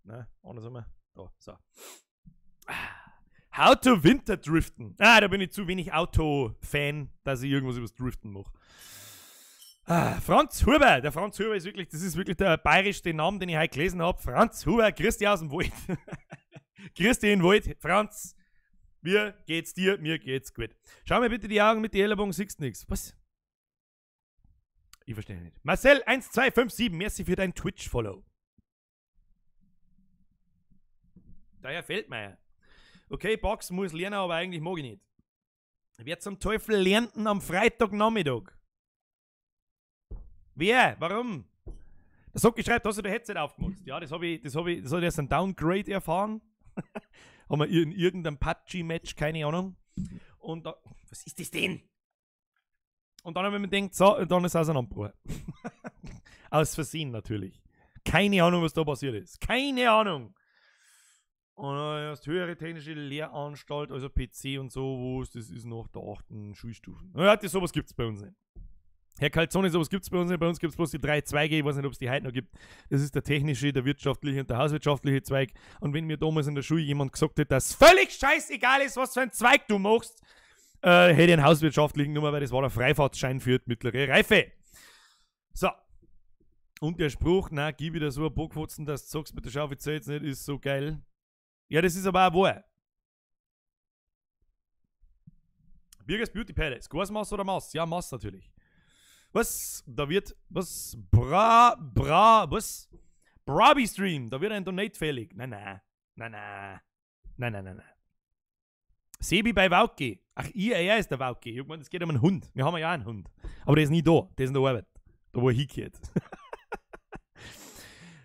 Nein, andersrum. Da, so. How to Winter Driften. Ah, da bin ich zu wenig Auto-Fan, dass ich irgendwas übers Driften mache. Ah, Franz Huber. Der Franz Huber ist wirklich, das ist wirklich der bayerischste Name, den ich heute gelesen habe. Franz Huber, grüß dich aus dem Wald. Grüß dich in den Wald. Franz, mir geht's dir, mir geht's gut. Schau mir bitte die Augen mit den Ellenbogen, siehst nix. Was? Ich verstehe nicht. Marcel 1257, merci für dein Twitch-Follow. Daher fällt mir. Okay, Box muss lernen, aber eigentlich mag ich nicht. Wer zum Teufel lernt denn am Freitagnachmittag? Wer? Warum? Der Socki schreibt, hast du dein Headset aufgemacht? Ja, das habe ich erst ein Downgrade erfahren. Haben wir in irgendeinem PUBG-Match, keine Ahnung. Und da, was ist das denn? Und dann habe ich mir gedacht, so, dann ist es auseinandergebrochen. Aus Versehen natürlich. Keine Ahnung, was da passiert ist. Keine Ahnung. Und erst höhere technische Lehranstalt, also PC und so, wo es das ist nach der 8. Schulstufe. Ja, das, sowas gibt es bei uns nicht. Herr Calzone, sowas gibt es bei uns nicht. Bei uns gibt es bloß die 3 Zweige. Ich weiß nicht, ob es die heute noch gibt. Das ist der technische, der wirtschaftliche und der hauswirtschaftliche Zweig. Und wenn mir damals in der Schule jemand gesagt hätte, dass völlig scheißegal ist, was für einen Zweig du machst, hätte ich einen hauswirtschaftlichen genommen, weil das war der Freifahrtschein für die mittlere Reife. So. Und der Spruch, na, gib wieder so ein Bockfotzen, dass du sagst, mit der Schaufel zählt's nicht, ist so geil. Ja, das ist aber auch wahr. Birgers Beauty Palace. Gasmaß oder Maß? Ja, Maß natürlich. Was? Da wird, was? Was? Brabi Stream. Da wird ein Donate fällig. Nein, nein. Nein, nein. Nein, nein, nein, nein. Sebi bei Wauki. Ach, er ist der Wauki. Ich meine, es geht um einen Hund. Wir haben ja auch einen Hund. Aber der ist nie da. Der ist in der Arbeit. Da, wo er hingehört.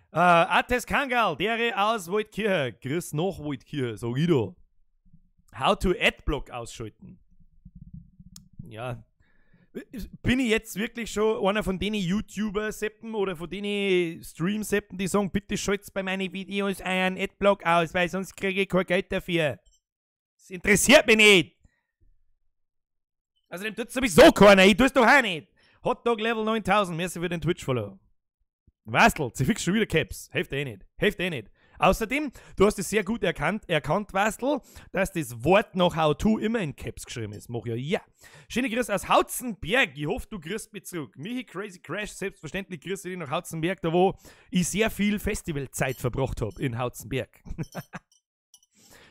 Ates Kangal, dere aus Waldkirche. Grüß nach Waldkirche, sag ich da. How to Adblock ausschalten. Ja. Bin ich jetzt wirklich schon einer von den YouTuber-Seppen oder von den Stream-Seppen, die sagen, bitte schalt's bei meinen Videos einen Adblock aus, weil sonst kriege ich kein Geld dafür. Das interessiert mich nicht. Außerdem tut's sowieso keiner, ich tu's doch auch nicht. Hotdog Level 9000, merci für den Twitch-Follow. Wastel, sie fix schon wieder Caps. Hilft eh nicht. Hilft eh nicht. Außerdem, du hast es sehr gut erkannt, Wastel, dass das Wort nach How to immer in Caps geschrieben ist. Mach ja, ja. Schöne Grüße aus Hautzenberg. Ich hoffe, du grüßt mich zurück. Michi Crazy Crash, selbstverständlich grüße dich nach Hautzenberg, da wo ich sehr viel Festivalzeit verbracht habe in Hautzenberg.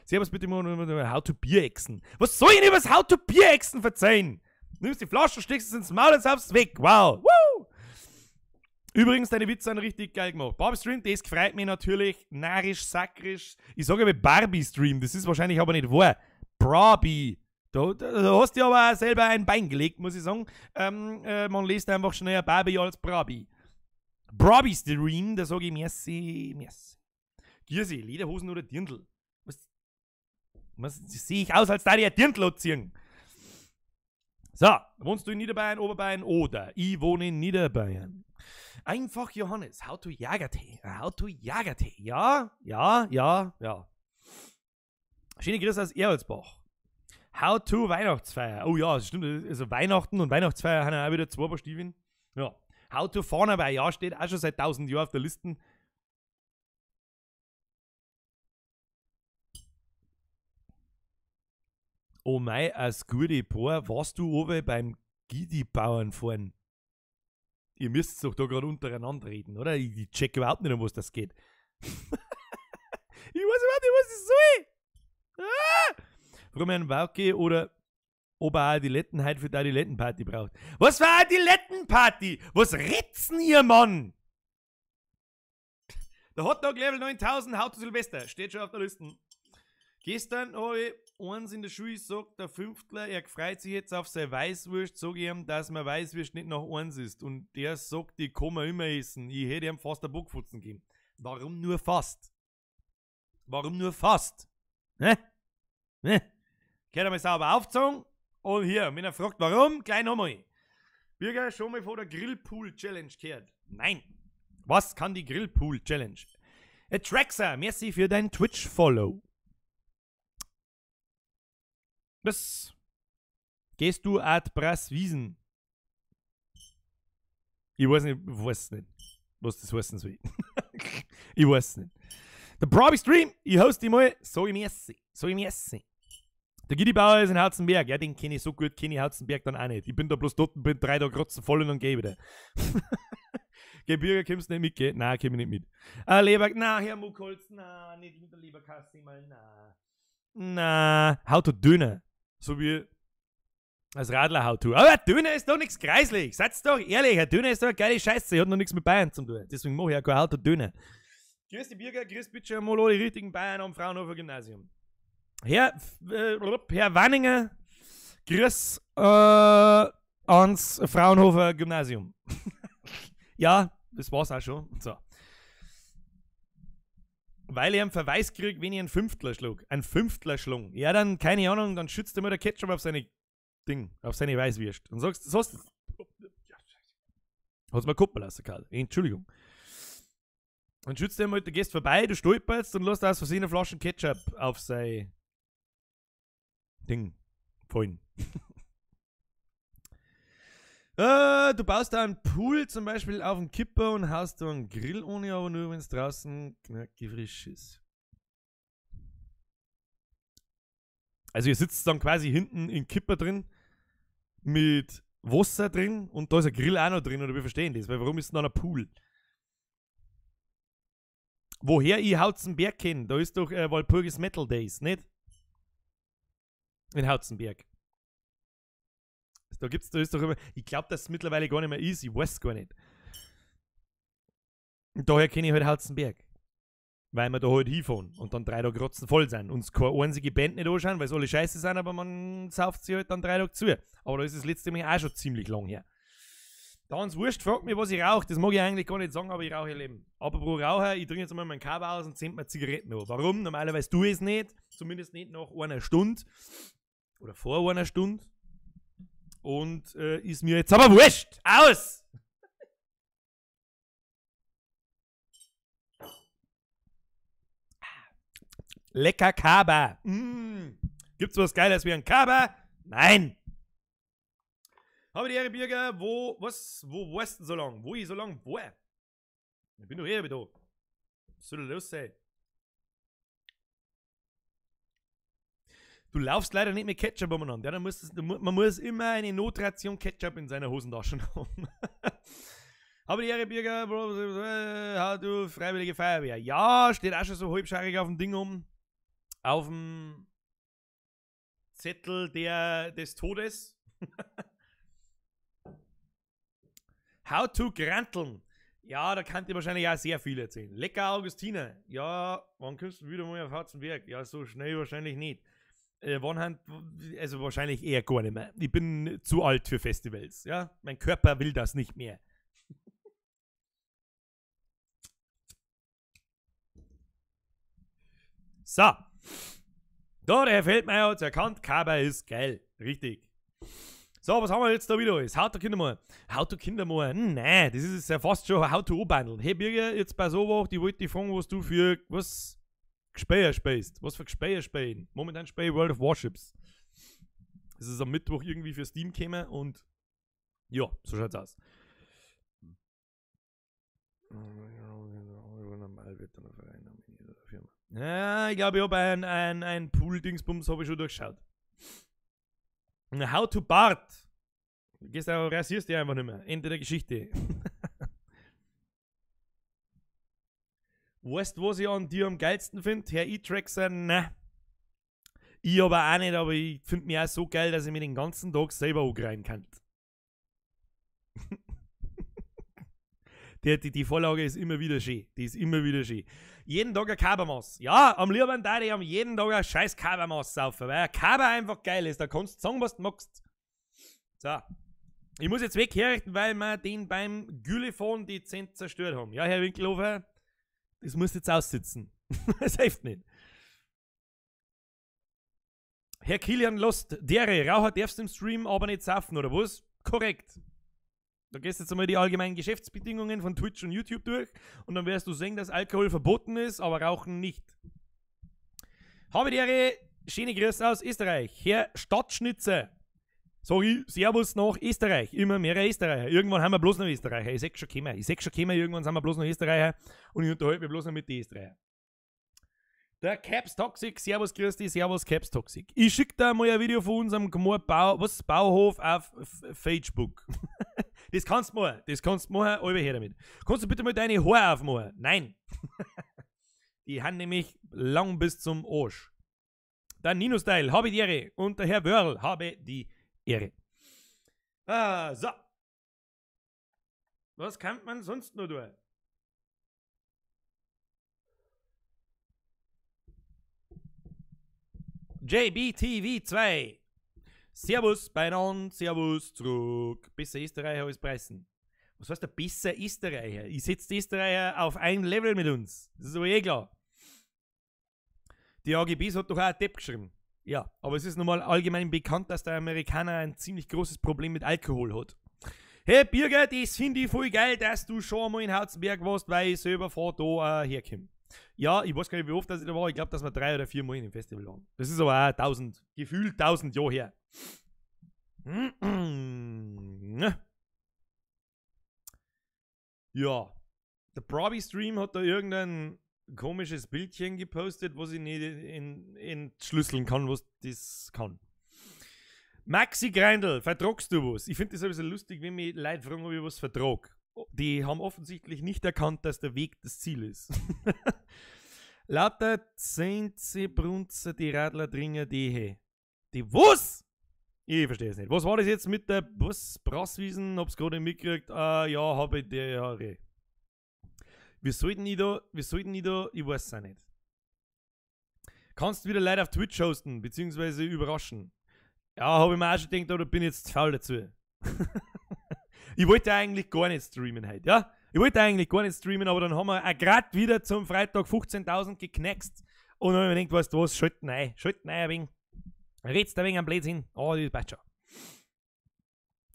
Servus bitte mal How to Bierechsen. Was soll ich denn über das How to Bierechsen verzeihen? Nimmst die Flasche, steckst es ins Maul und saufst weg. Wow. Woo! Übrigens, deine Witze sind richtig geil gemacht. Barbie Stream, das freut mich natürlich. Narrisch, sakrisch. Ich sage aber Barbie Stream, das ist wahrscheinlich aber nicht wahr. Barbie. Da hast du aber auch selber ein Bein gelegt, muss ich sagen. Man liest einfach schneller Barbie als Barbie. Barbie Stream, da sage ich merci, merci. Giersi, Lederhosen oder Dirndl? Was sehe ich aus, als da die ein Dirndl anziehen? So, wohnst du in Niederbayern, Oberbayern oder? Ich wohne in Niederbayern. Einfach Johannes, how to Jagertee, how to Jagertee. Ja, ja, ja, ja. Schöne Grüße aus Erolsbach. How to Weihnachtsfeier. Oh ja, das stimmt. Also Weihnachten und Weihnachtsfeier haben ja auch wieder zwei Paar Stiefeln. Ja. How to Fahrnabei, ja, steht auch schon seit 1000 Jahren auf der Liste. Oh mei, als gute Paar, warst du oben beim Gidi-Bauern fahren? Ihr müsst doch da gerade untereinander reden, oder? Ich check überhaupt nicht, um was das geht. Ich weiß überhaupt nicht, was das soll. Ah! Warum ein Wauke oder ob er auch die Letten heute für die Lettenparty braucht. Was war die Lettenparty? Was ritzen ihr, Mann? Der Hotdog Level 9000, How to Silvester, steht schon auf der Liste. Gestern habe ich eins in der Schule gesagt, der Fünftler, er freut sich jetzt auf seine Weißwurst, sag ich ihm, dass man Weißwurst nicht nach eins isst. Und der sagt, die kann man immer essen. Ich hätte ihm fast einen Bockfutzen gegeben. Warum nur fast? Warum nur fast? Ne? Ne? Gehört einmal sauber aufgezogen. Und hier, wenn er fragt, warum, gleich nochmal. Bürger, schon mal vor der Grillpool Challenge gehört? Nein. Was kann die Grillpool Challenge? Atraxa, merci für dein Twitch-Follow. Was? Gehst du ad Brass Wiesen? Ich weiß nicht, was das heißen soll. Ich weiß nicht. Der Barbie Stream, ich hoste dich mal, so ich merci, so ich merci. Der Gidi Bauer ist in Hauzenberg. Ja, den kenne ich so gut, kenne ich Hauzenberg dann auch nicht. Ich bin da bloß dort und bin 3 Tage rotzen voll und dann geh ich wieder. Geh, Bürger, kommst du nicht mit? Geh? Nein, komm ich nicht mit. Leber, na, Herr Muckholz, na, nicht mit der Leberkasse mal, na. Na, How to Döner. So wie als Radler How to. Aber Döner ist doch nichts kreislich. Seid doch ehrlich, ein Döner ist doch eine geile Scheiße. Hat noch nichts mit Bayern zu tun. Deswegen mache ich auch kein How to Döner. Grüß die Bürger, grüß bitte mal die richtigen Bayern am Fraunhofer Gymnasium. Herr Wanninger, grüß ans Fraunhofer Gymnasium. Ja, das war's auch schon. So. Weil ich einen Verweis krieg, wenn ich einen Fünftler schlug. Ein Fünftler schlug. Ja, dann, keine Ahnung, dann schützt er mir der Ketchup auf seine Ding, auf seine Weißwürst. Und sagst, sagst, hat's mir kuppeln lassen, Karl. Entschuldigung. Dann schützt er mal, du gehst vorbei, du stolperst und lässt aus Versehen eine Flasche Ketchup auf sein Ding fallen. Du baust da einen Pool zum Beispiel auf den Kipper und haust da einen Grill ohne, aber nur wenn es draußen knackig frisch ist. Also ihr sitzt dann quasi hinten im Kipper drin mit Wasser drin und da ist ein Grill auch noch drin, oder wir verstehen das, weil warum ist denn dann ein Pool? Woher ich Hauzenberg kenne, da ist doch Walpurgis Metal Days, nicht? In Hauzenberg. Da gibt's, da ist doch immer, ich glaube, dass es mittlerweile gar nicht mehr ist, ich weiß gar nicht. Und daher kenne ich halt Hauzenberg. Weil wir da halt hinfahren und dann 3 Tage rotzen voll sind. Und keine einzige Band nicht anschauen, weil es alle scheiße sind, aber man sauft sie halt dann 3 Tage zu. Aber da ist das letzte Mal auch schon ziemlich lang her. Da Hans Wurst fragt mich, was ich rauche. Das mag ich eigentlich gar nicht sagen, aber ich rauche ihr Leben. Apropos Raucher, ich trinke jetzt mal meinen Kaba aus und zünd mir Zigaretten an. Warum? Normalerweise tue ich es nicht. Zumindest nicht nach einer Stunde. Oder vor einer Stunde. Und ist mir jetzt aber wurscht. Aus! Lecker Kaba. Mm. Gibt's was Geiles wie ein Kaba? Nein! Habe die Ehre, Bürger, wo, was, wo warst du denn so lang? Wo ich so lang war? Ich bin doch eh wieder da. Was soll denn los sein? Du laufst leider nicht mit Ketchup umeinander. Ja, dann muss man muss immer eine Notration Ketchup in seiner Hosentasche haben. Habe die Ehre, Bürger, wo, du Freiwillige Feuerwehr. Ja, steht auch schon so halbscharrig auf dem Ding um. Auf dem Zettel des Todes. How to granteln. Ja, da kann ich wahrscheinlich auch sehr viel erzählen. Lecker Augustiner. Ja, wann kommst du wieder mal auf Hauzenberg? Ja, so schnell wahrscheinlich nicht. Wann haben, also wahrscheinlich eher gar nicht mehr. Ich bin zu alt für Festivals. Ja, mein Körper will das nicht mehr. So. Da, der Herr Feldmeier hat's erkannt. Kaba ist geil. Richtig. So, was haben wir jetzt da wieder alles? How to Kindermoor. How to Kindermoor. Nein, das ist ja fast schon How to O-Bundle. Hey Birger, jetzt bei so die wollte ich fragen, was du für was Gespäher spielst. Was für Gespäher spielen? Momentan spiele ich World of Warships. Das ist am Mittwoch irgendwie für Steam gekommen und ja, so schaut's aus. Ja, ich glaube, ich habe ein Pool-Dingsbums habe ich schon durchgeschaut. How to Bart. Du gehst einfach, rasierst dich einfach nicht mehr. Ende der Geschichte. Weißt du, was ich an dir am geilsten finde? Herr E-Traxer, ne. Ich aber auch nicht, aber ich finde mich auch so geil, dass ich mir den ganzen Tag selber angreifen kann. Die Vorlage ist immer wieder schön. Die ist immer wieder schön. Jeden Tag ein Kabermass. Ja, am liebsten da ich am jeden Tag ein scheiß Kabermass saufen, weil ein Kaber einfach geil ist. Da kannst du sagen, was du magst. So. Ich muss jetzt weg herrichten, weil wir den beim Güllefahren dezent zerstört haben. Ja, Herr Winkelhofer, das musst du jetzt aussitzen. Das hilft nicht. Herr Kilian Lost, dere, Raucher darfst im Stream aber nicht saufen, oder was? Korrekt. Da gehst du jetzt einmal die allgemeinen Geschäftsbedingungen von Twitch und YouTube durch und dann wirst du sehen, dass Alkohol verboten ist, aber Rauchen nicht. Habe die Ehre, schöne Grüße aus Österreich. Herr Stadtschnitzer. Sorry, Servus nach Österreich. Immer mehr Österreicher. Irgendwann haben wir bloß noch Österreicher. Ich seh schon kommen. Ich seh schon kommen, irgendwann sind wir bloß noch Österreicher und ich unterhalte mich bloß noch mit den Österreichern. Der Caps Toxic, Servus, grüß dich, Servus Caps Toxic. Ich schick da mal ein Video von unserem Bauhof auf Facebook. Das kannst du machen, das kannst du machen, alle her damit. Kannst du bitte mal deine Haare aufmachen? Nein. Die haben nämlich lang bis zum Arsch. Der Nino Style, habe die Ehre. Und der Herr Wörl, habe die Ehre. Ah, so. Was kann man sonst noch tun? JBTV2. Servus beieinander, Servus zurück. Besser Österreicher als Preisen. Was heißt der besser Österreicher? Ich setze die Österreicher auf ein Level mit uns. Das ist aber eh klar. Die AGBs hat doch auch ein Depp geschrieben. Ja, aber es ist nun mal allgemein bekannt, dass der Amerikaner ein ziemlich großes Problem mit Alkohol hat. Hey Birger, das finde ich voll geil, dass du schon einmal in Hauzenberg warst, weil ich selber von da herkomme. Ja, ich weiß gar nicht, wie oft dass ich da war. Ich glaube, dass wir 3 oder 4 Mal in dem Festival waren. Das ist aber auch 1000, gefühlt 1000 Jahre her. Ja, der Probi Stream hat da irgendein komisches Bildchen gepostet, was ich nicht entschlüsseln kann, was das kann. Maxi Greindl, vertragst du was? Ich finde das ein bisschen lustig, wenn mich Leute fragen, ob ich was vertrag. Die haben offensichtlich nicht erkannt, dass der Weg das Ziel ist. Lauter Zenze, Brunzer, die Radler, Dringer, die he. Die was? Ich verstehe es nicht. Was war das jetzt mit der was? Brasswiesen? Hab's gerade mitgekriegt. Ja, habe ich die Jahre. Wir sollten nicht da, ich weiß es auch nicht. Kannst wieder Leute auf Twitch hosten, beziehungsweise überraschen. Ja, habe ich mir auch schon gedacht, aber bin ich jetzt zu faul dazu. Ich wollte eigentlich gar nicht streamen heute, ja? Ich wollte eigentlich gar nicht streamen, aber dann haben wir auch grad wieder zum Freitag 15.000 geknackst. Und dann habe ich mir gedacht, weißt du was, schalt rein ein wenig. Redst ein wenig am Blödsinn. Oh, das passt schon.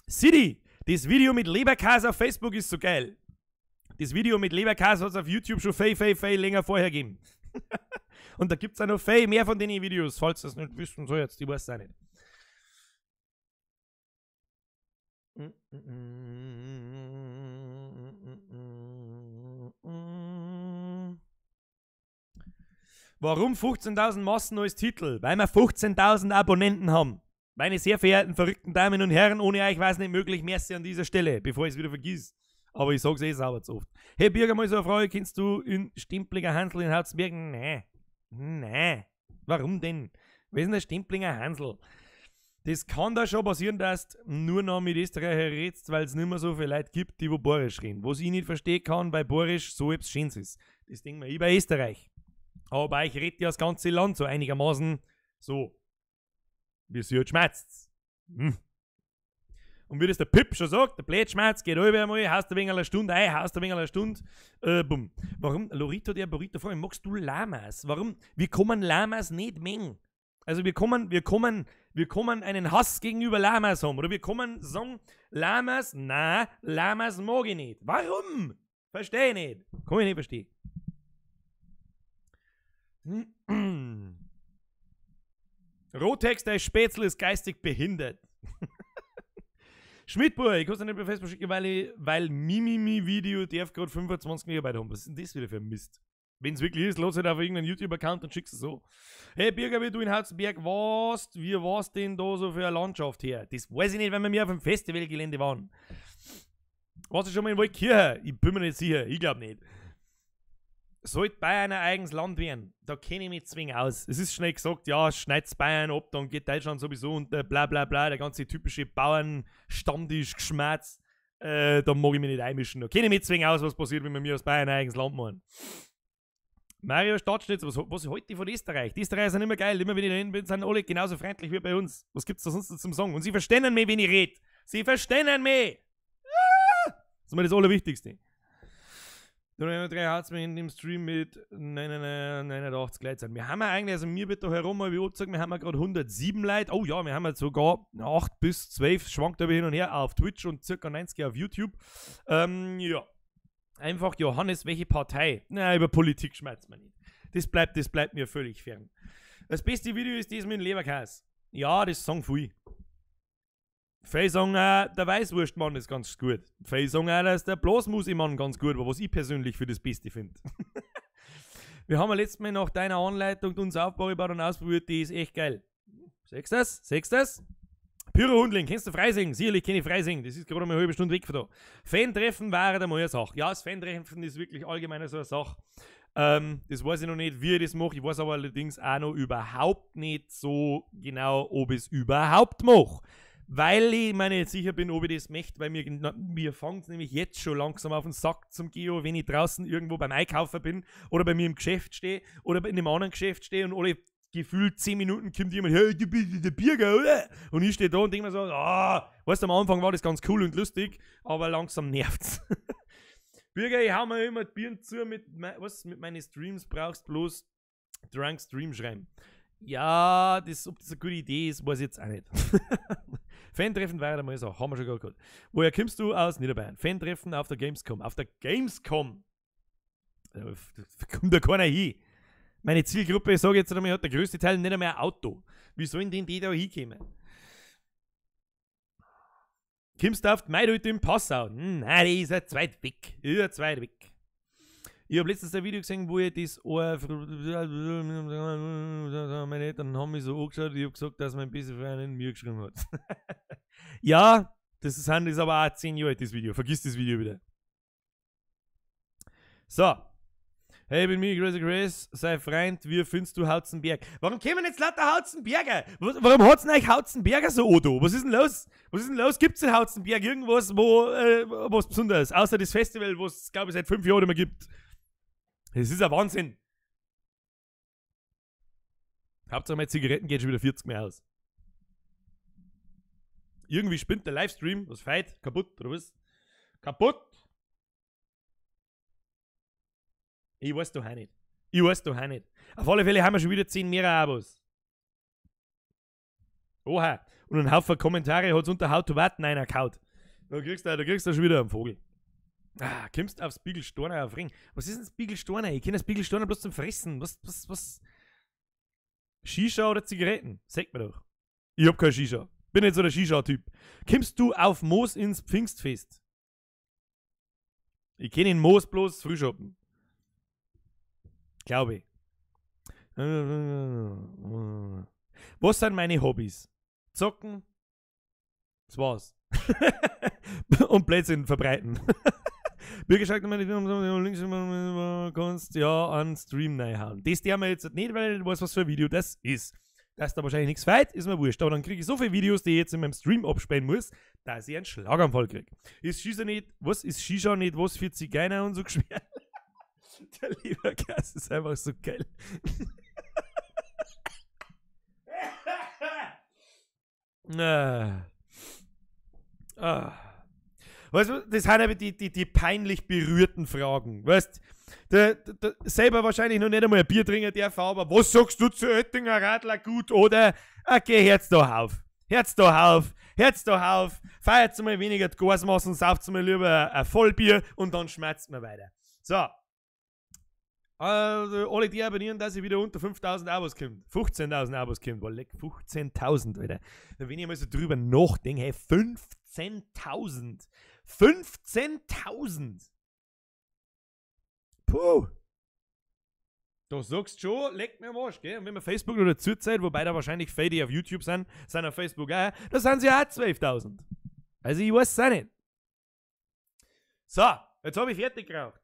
City, das Video mit Leberkäse auf Facebook ist so geil. Das Video mit Leberkäse hat es auf YouTube schon viel, viel, viel länger vorher gegeben. Und da gibt es auch noch viel mehr von den Videos, falls ihr das nicht wissen sollt, ich weiß es auch nicht. Warum 15.000 Massen als Titel? Weil wir 15.000 Abonnenten haben. Meine sehr verehrten, verrückten Damen und Herren, ohne euch war es nicht möglich, merci an dieser Stelle, bevor ich es wieder vergiss. Aber ich sag's eh sauber zu oft. Hey Birger, mal so eine Frage, kennst du in Stimplinger Hansel in Hauzenberg? Nein. Nein. Warum denn? Wer ist denn der Stimplinger Hansel? Das kann da schon passieren, dass du nur noch mit Österreicher redst, weil es nicht mehr so viele Leute gibt, die wo Bayerisch reden. Was ich nicht verstehen kann, weil Bayerisch so etwas Schönes ist. Das denke ich mir bei Österreich. Aber ich rede ja das ganze Land so einigermaßen so. Wie sie halt schmerzt. Hm. Und wie das der Pip schon sagt, der Blödschmerz geht über einmal, haust du wegen einer Stunde ein, haust du wegen einer Stunde, bumm. Warum, Lorito, der Burrito, vor allem, magst du Lamas? Warum? Wir kommen Lamas nicht mengen. Also wir kommen einen Hass gegenüber Lamas haben. Oder wir kommen sagen, Lamas, na, Lamas mag ich nicht. Warum? Verstehe ich nicht. Kann ich nicht verstehen. Rotex, der Spätzle ist geistig behindert. Schmidtbur, ich kann es nicht bei Facebook schicken, weil Mimimi-Video darf gerade 25 MB haben. Was ist denn das wieder für ein Mist? Wenn es wirklich ist, lass halt auf irgendeinen YouTube-Account und schickst es so. Hey Birger, wie du in Hauzenberg warst, wie war's denn da so für eine Landschaft her? Das weiß ich nicht, wenn wir mir auf dem Festivalgelände waren. Warst du schon mal in Waldkirche? Ich bin mir nicht sicher, ich glaube nicht. Sollte Bayern ein eigenes Land werden, da kenne ich mich zwingend aus. Es ist schnell gesagt, ja, schneid's Bayern ab, dann geht Deutschland sowieso und bla bla bla, der ganze typische Bauernstammtisch Geschmerz, da mag ich mich nicht einmischen. Da kenne ich mich zwingend aus, was passiert, wenn wir mir aus Bayern ein eigenes Land machen. Mario Stadtschnitzer, was halte ich von Österreich? Die Österreicher sind immer geil, immer wenn ich da hin bin, sind alle genauso freundlich wie bei uns. Was gibt's da sonst zum Sagen? Und sie verstehen mich, wenn ich rede. Sie verstehen mich! Ah! Das ist mir das Allerwichtigste. 3 hat's mir in dem Stream mit 89 Leuten sein. Wir haben ja eigentlich, also mir wird da herum mal wie angezeigt, wir haben ja gerade 107 Leute. Oh ja, wir haben ja sogar 8 bis 12, schwankt aber hin und her auf Twitch und circa 90 auf YouTube. Ja. Einfach Johannes, welche Partei? Na, über Politik schmerzt man nicht. Das bleibt mir völlig fern. Das beste Video ist das mit dem Leberkäse. Ja, das sagen viel. Viele sagen auch, der Weißwurstmann ist ganz gut. Viele sagen auch, dass der Blasmusimann ganz gut war, was ich persönlich für das Beste finde. Wir haben ja letztes Mal nach deiner Anleitung uns Aufbau gebaut und ausprobiert, die ist echt geil. Siehst du das? Siehst du das? Pyro-Hundling, kennst du Freising? Sicherlich kenne ich Freising, das ist gerade mal eine halbe Stunde weg von da. Fan-Treffen war einmal eine Sache. Ja, das Fan-Treffen ist wirklich allgemein so eine Sache. Das weiß ich noch nicht, wie ich das mache. Ich weiß aber allerdings auch noch überhaupt nicht so genau, ob ich es überhaupt mache. Weil ich mir nicht sicher bin, ob ich das möchte, weil mir fängt es nämlich jetzt schon langsam auf den Sack zum Geo, wenn ich draußen irgendwo beim Einkaufen bin oder bei mir im Geschäft stehe oder in einem anderen Geschäft stehe und alle gefühlt 10 Minuten kommt jemand, hey, du bist der Birger, oder? Und ich stehe da und denke mir so, ah, weißt du, am Anfang war das ganz cool und lustig, aber langsam nervt's. Birger, ich hau mir immer die Birnen zu mit, was, mit meinen Streams brauchst bloß Drunk Stream schreiben. Ja, das, ob das eine gute Idee ist, weiß ich jetzt auch nicht. Fan-Treffen war ja mal so, haben wir schon gehabt. Woher kommst du aus Niederbayern? Fan-Treffen auf der Gamescom. Auf der Gamescom! Da kommt da keiner hin. Meine Zielgruppe, ich sage jetzt einmal, hat der größte Teil nicht einmal ein Auto. Wie sollen denn die da hinkommen? Kommst du auf die Maidhütte in Passau? Nein, die ist ja zu weit weg. Ja, zu weit weg. Ich habe letztens ein Video gesehen, wo ich das meine Eltern haben mich so angeschaut, ich habe gesagt, dass mein bester Freund mir geschrieben hat. Ja, das ist aber auch 10 Jahre alt, das Video. Vergiss das Video wieder. So. Hey, ich bin mir, Grace Grace, sei Freund, wie findest du Hauzenberg? Warum kommen jetzt lauter Hauzenberger? Warum hat's denn eigentlich Hauzenberger so Odo? Was ist denn los? Was ist denn los? Gibt's in Hauzenberg irgendwas, wo, was Besonderes? Außer das Festival, was es, glaube ich, seit 5 Jahren immer gibt. Das ist ein Wahnsinn. Hauptsache meine Zigaretten gehen schon wieder 40 mehr aus. Irgendwie spinnt der Livestream. Was feit? Kaputt, oder was? Kaputt! Ich weiß doch auch nicht. Ich weiß doch auch nicht. Auf alle Fälle haben wir schon wieder 10 mehr Abos. Oha. Und ein Haufen Kommentare hat's unter How to Warten einer gehaut. Da kriegst du schon wieder einen Vogel. Ah, kommst aufs Biegelsteiner auf Ring. Was ist denn das Biegelsteiner? Ich kenne das Biegelsteiner bloß zum Fressen. Was? Shisha oder Zigaretten? Sag mir doch. Ich hab keine Shisha. Bin nicht so der Shisha-Typ. Kommst du auf Moos ins Pfingstfest? Ich kenne den Moos bloß Frühschoppen. Glaube ich. Was sind meine Hobbys? Zocken. Das war's. Und Blödsinn verbreiten. Birger schreibt nochmal, links kannst ja an Stream reinhauen. Das haben wir jetzt nicht, weil ich nicht weiß, was für ein Video das ist. Dass da wahrscheinlich nichts fehlt, ist mir wurscht. Aber dann kriege ich so viele Videos, die ich jetzt in meinem Stream abspielen muss, dass ich einen Schlaganfall kriege. Ist Shisha nicht, was ist Shisha nicht, was für Zigeuner und so geschwert? Der Leberkäse ist einfach so geil. Ah. Ah. Weißt du, das sind aber die peinlich berührten Fragen. Weißt du, selber wahrscheinlich noch nicht einmal ein Bier trinken darf, aber was sagst du zu Oettinger Radler gut, oder? Okay, hört's doch auf. Hört's doch auf. Hört's doch auf. Feiert's mal weniger die Gasmassen, sauft's mal lieber ein Vollbier und dann schmerzt man weiter. So. Also, alle die abonnieren, dass ich wieder unter 5.000 Abos kommt. 15.000 Abos kommt. Boah, leck, 15.000, Alter. Wenn ich mal so drüber nachdenke, hey, 15.000. 15.000! Puh! Da sagst du schon, leck mir am Arsch, gell? Und wenn man Facebook noch dazu zählt, wobei da wahrscheinlich viele, die auf YouTube sind, sind auf Facebook auch, da sind sie auch 12.000. Also ich weiß es auch nicht. So, jetzt hab ich fertig geraucht.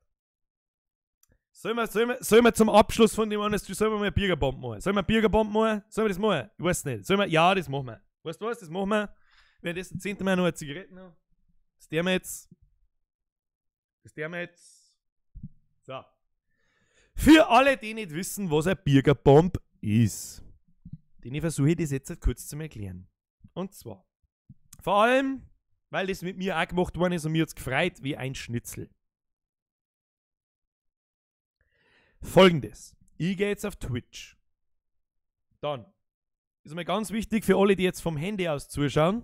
Sollen wir zum Abschluss von dem anderen, sollen wir mal eine Biergerbombe machen? Sollen wir eine Biergerbombe machen? Sollen wir das machen? Ich weiß nicht. Sollen wir? Ja, das machen wir. Weißt du was? Das machen wir. Währenddessen zehn wir noch eine Zigarette noch. Das tun wir jetzt. Das tun wir jetzt. So. Für alle, die nicht wissen, was eine Biergerbombe ist, den versuche ich das jetzt kurz zu erklären. Und zwar, vor allem, weil das mit mir auch gemacht worden ist und mir hat's gefreut wie ein Schnitzel. Folgendes. Ich gehe jetzt auf Twitch. Dann ist mir ganz wichtig für alle, die jetzt vom Handy aus zuschauen.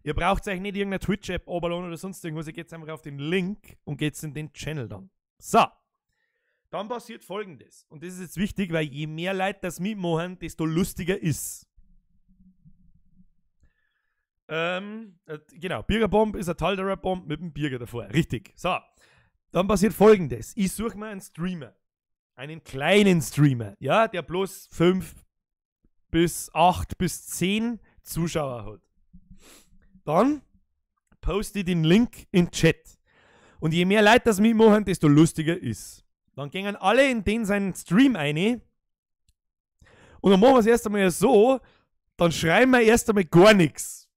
Ihr braucht euch nicht irgendeine Twitch-App runterladen oder sonst irgendwas. Ihr geht einfach auf den Link und geht in den Channel dann. So. Dann passiert Folgendes. Und das ist jetzt wichtig, weil je mehr Leute das mitmachen, desto lustiger ist. Genau, Biergerbomb ist eine Talderer-Bomb mit dem Bierger davor. Richtig. So. Dann passiert Folgendes. Ich suche mir einen Streamer. Einen kleinen Streamer. Ja, der bloß 5 bis 8 bis 10 Zuschauer hat. Dann poste ich den Link in den Chat. Und je mehr Leute das mitmachen, desto lustiger ist. Dann gehen alle in den seinen Stream rein. Und dann machen wir es erst einmal so, dann schreiben wir erst einmal gar nichts.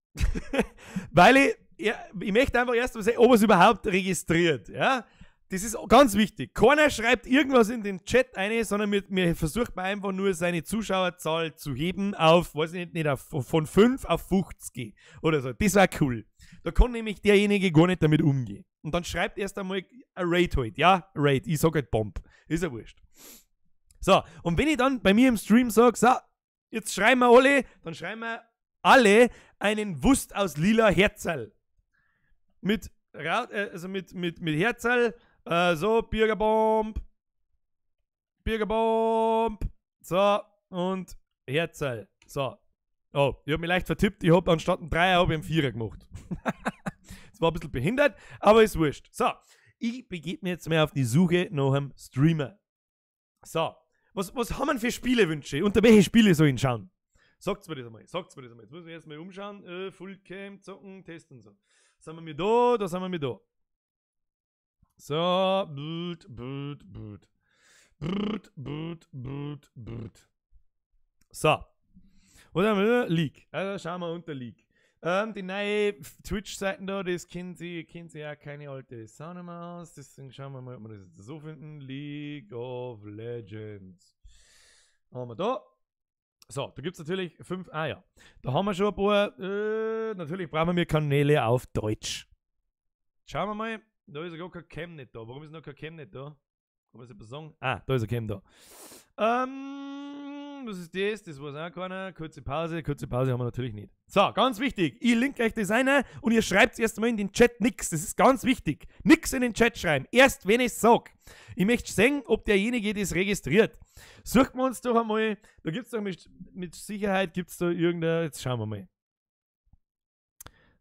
Weil ich möchte einfach erst einmal sehen, ob er es überhaupt registriert. Ja? Das ist ganz wichtig. Keiner schreibt irgendwas in den Chat rein, sondern mir versucht man einfach nur seine Zuschauerzahl zu heben auf, weiß ich nicht, auf, von 5 auf 50 oder so. Das war cool. Da kann nämlich derjenige gar nicht damit umgehen. Und dann schreibt erst einmal ein Raid halt. Ja, Raid. Ich sag halt Bomb. Ist ja wurscht. So, und wenn ich dann bei mir im Stream sag, so, jetzt schreiben wir alle, dann schreiben wir alle einen Wust aus lila Herzerl. Mit, also mit Herzerl, so, Biergerbomb, Biergerbomb, so, und Herzerl, so. Oh, ich hab mich leicht vertippt, ich hab anstatt einen Dreier hab ich einen Vierer gemacht. Das war ein bisschen behindert, aber ist wurscht. So, ich begebe mich jetzt mal auf die Suche nach einem Streamer. So, was haben wir für Spielewünsche? Unter welche Spiele soll ich schauen? Sagt's mir das einmal, sagt's mir das einmal. Jetzt muss ich erstmal umschauen, Fullcam, zocken, testen und so. Sind wir mir da, da sind wir mir da. So, brut, brut, brut. Brut, brut, brut, brut. So. Oder League. Also schauen wir unter League. Die neue Twitch-Seiten da, das kennen sie ja keine alte Sauna mehr aus. Deswegen schauen wir mal, ob wir das jetzt so finden. League of Legends. Haben wir da. So, da gibt es natürlich 5. Ah ja, da haben wir schon ein paar. Natürlich brauchen wir Kanäle auf Deutsch. Schauen wir mal. Da ist ja gar kein Cam nicht da. Warum ist noch kein Cam nicht da? Kann man das etwas sagen? Ah, da ist ein Cam da. Was ist das? Das weiß auch keiner. Kurze Pause. Kurze Pause haben wir natürlich nicht. So, ganz wichtig. Ich link euch das ein und ihr schreibt erst einmal in den Chat nix. Das ist ganz wichtig. Nix in den Chat schreiben. Erst wenn ich es sag. Ich möchte sehen, ob derjenige das registriert. Suchen wir uns doch einmal. Da gibt es doch mit Sicherheit gibt's da irgendeine. Jetzt schauen wir mal.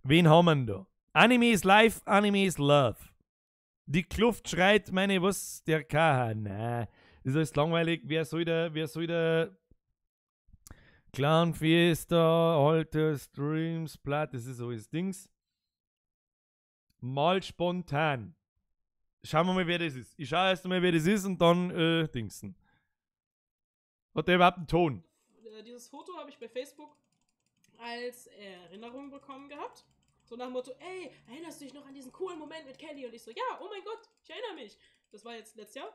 Wen haben wir denn da? Anime is life, Anime is love. Die Kluft schreit, meine, was? Der KH. Nein, ist alles langweilig. Wer soll der Clown Fiesta, alte Streams, Platt, das ist alles Dings. Mal spontan. Schauen wir mal, wer das ist. Ich schaue erst einmal, wer das ist und dann Dingsen. Hat der überhaupt einen Ton? dieses Foto habe ich bei Facebook als Erinnerung bekommen gehabt. So nach dem Motto, ey, erinnerst du dich noch an diesen coolen Moment mit Kelly? Und ich so, ja, oh mein Gott, ich erinnere mich. Das war jetzt letztes Jahr.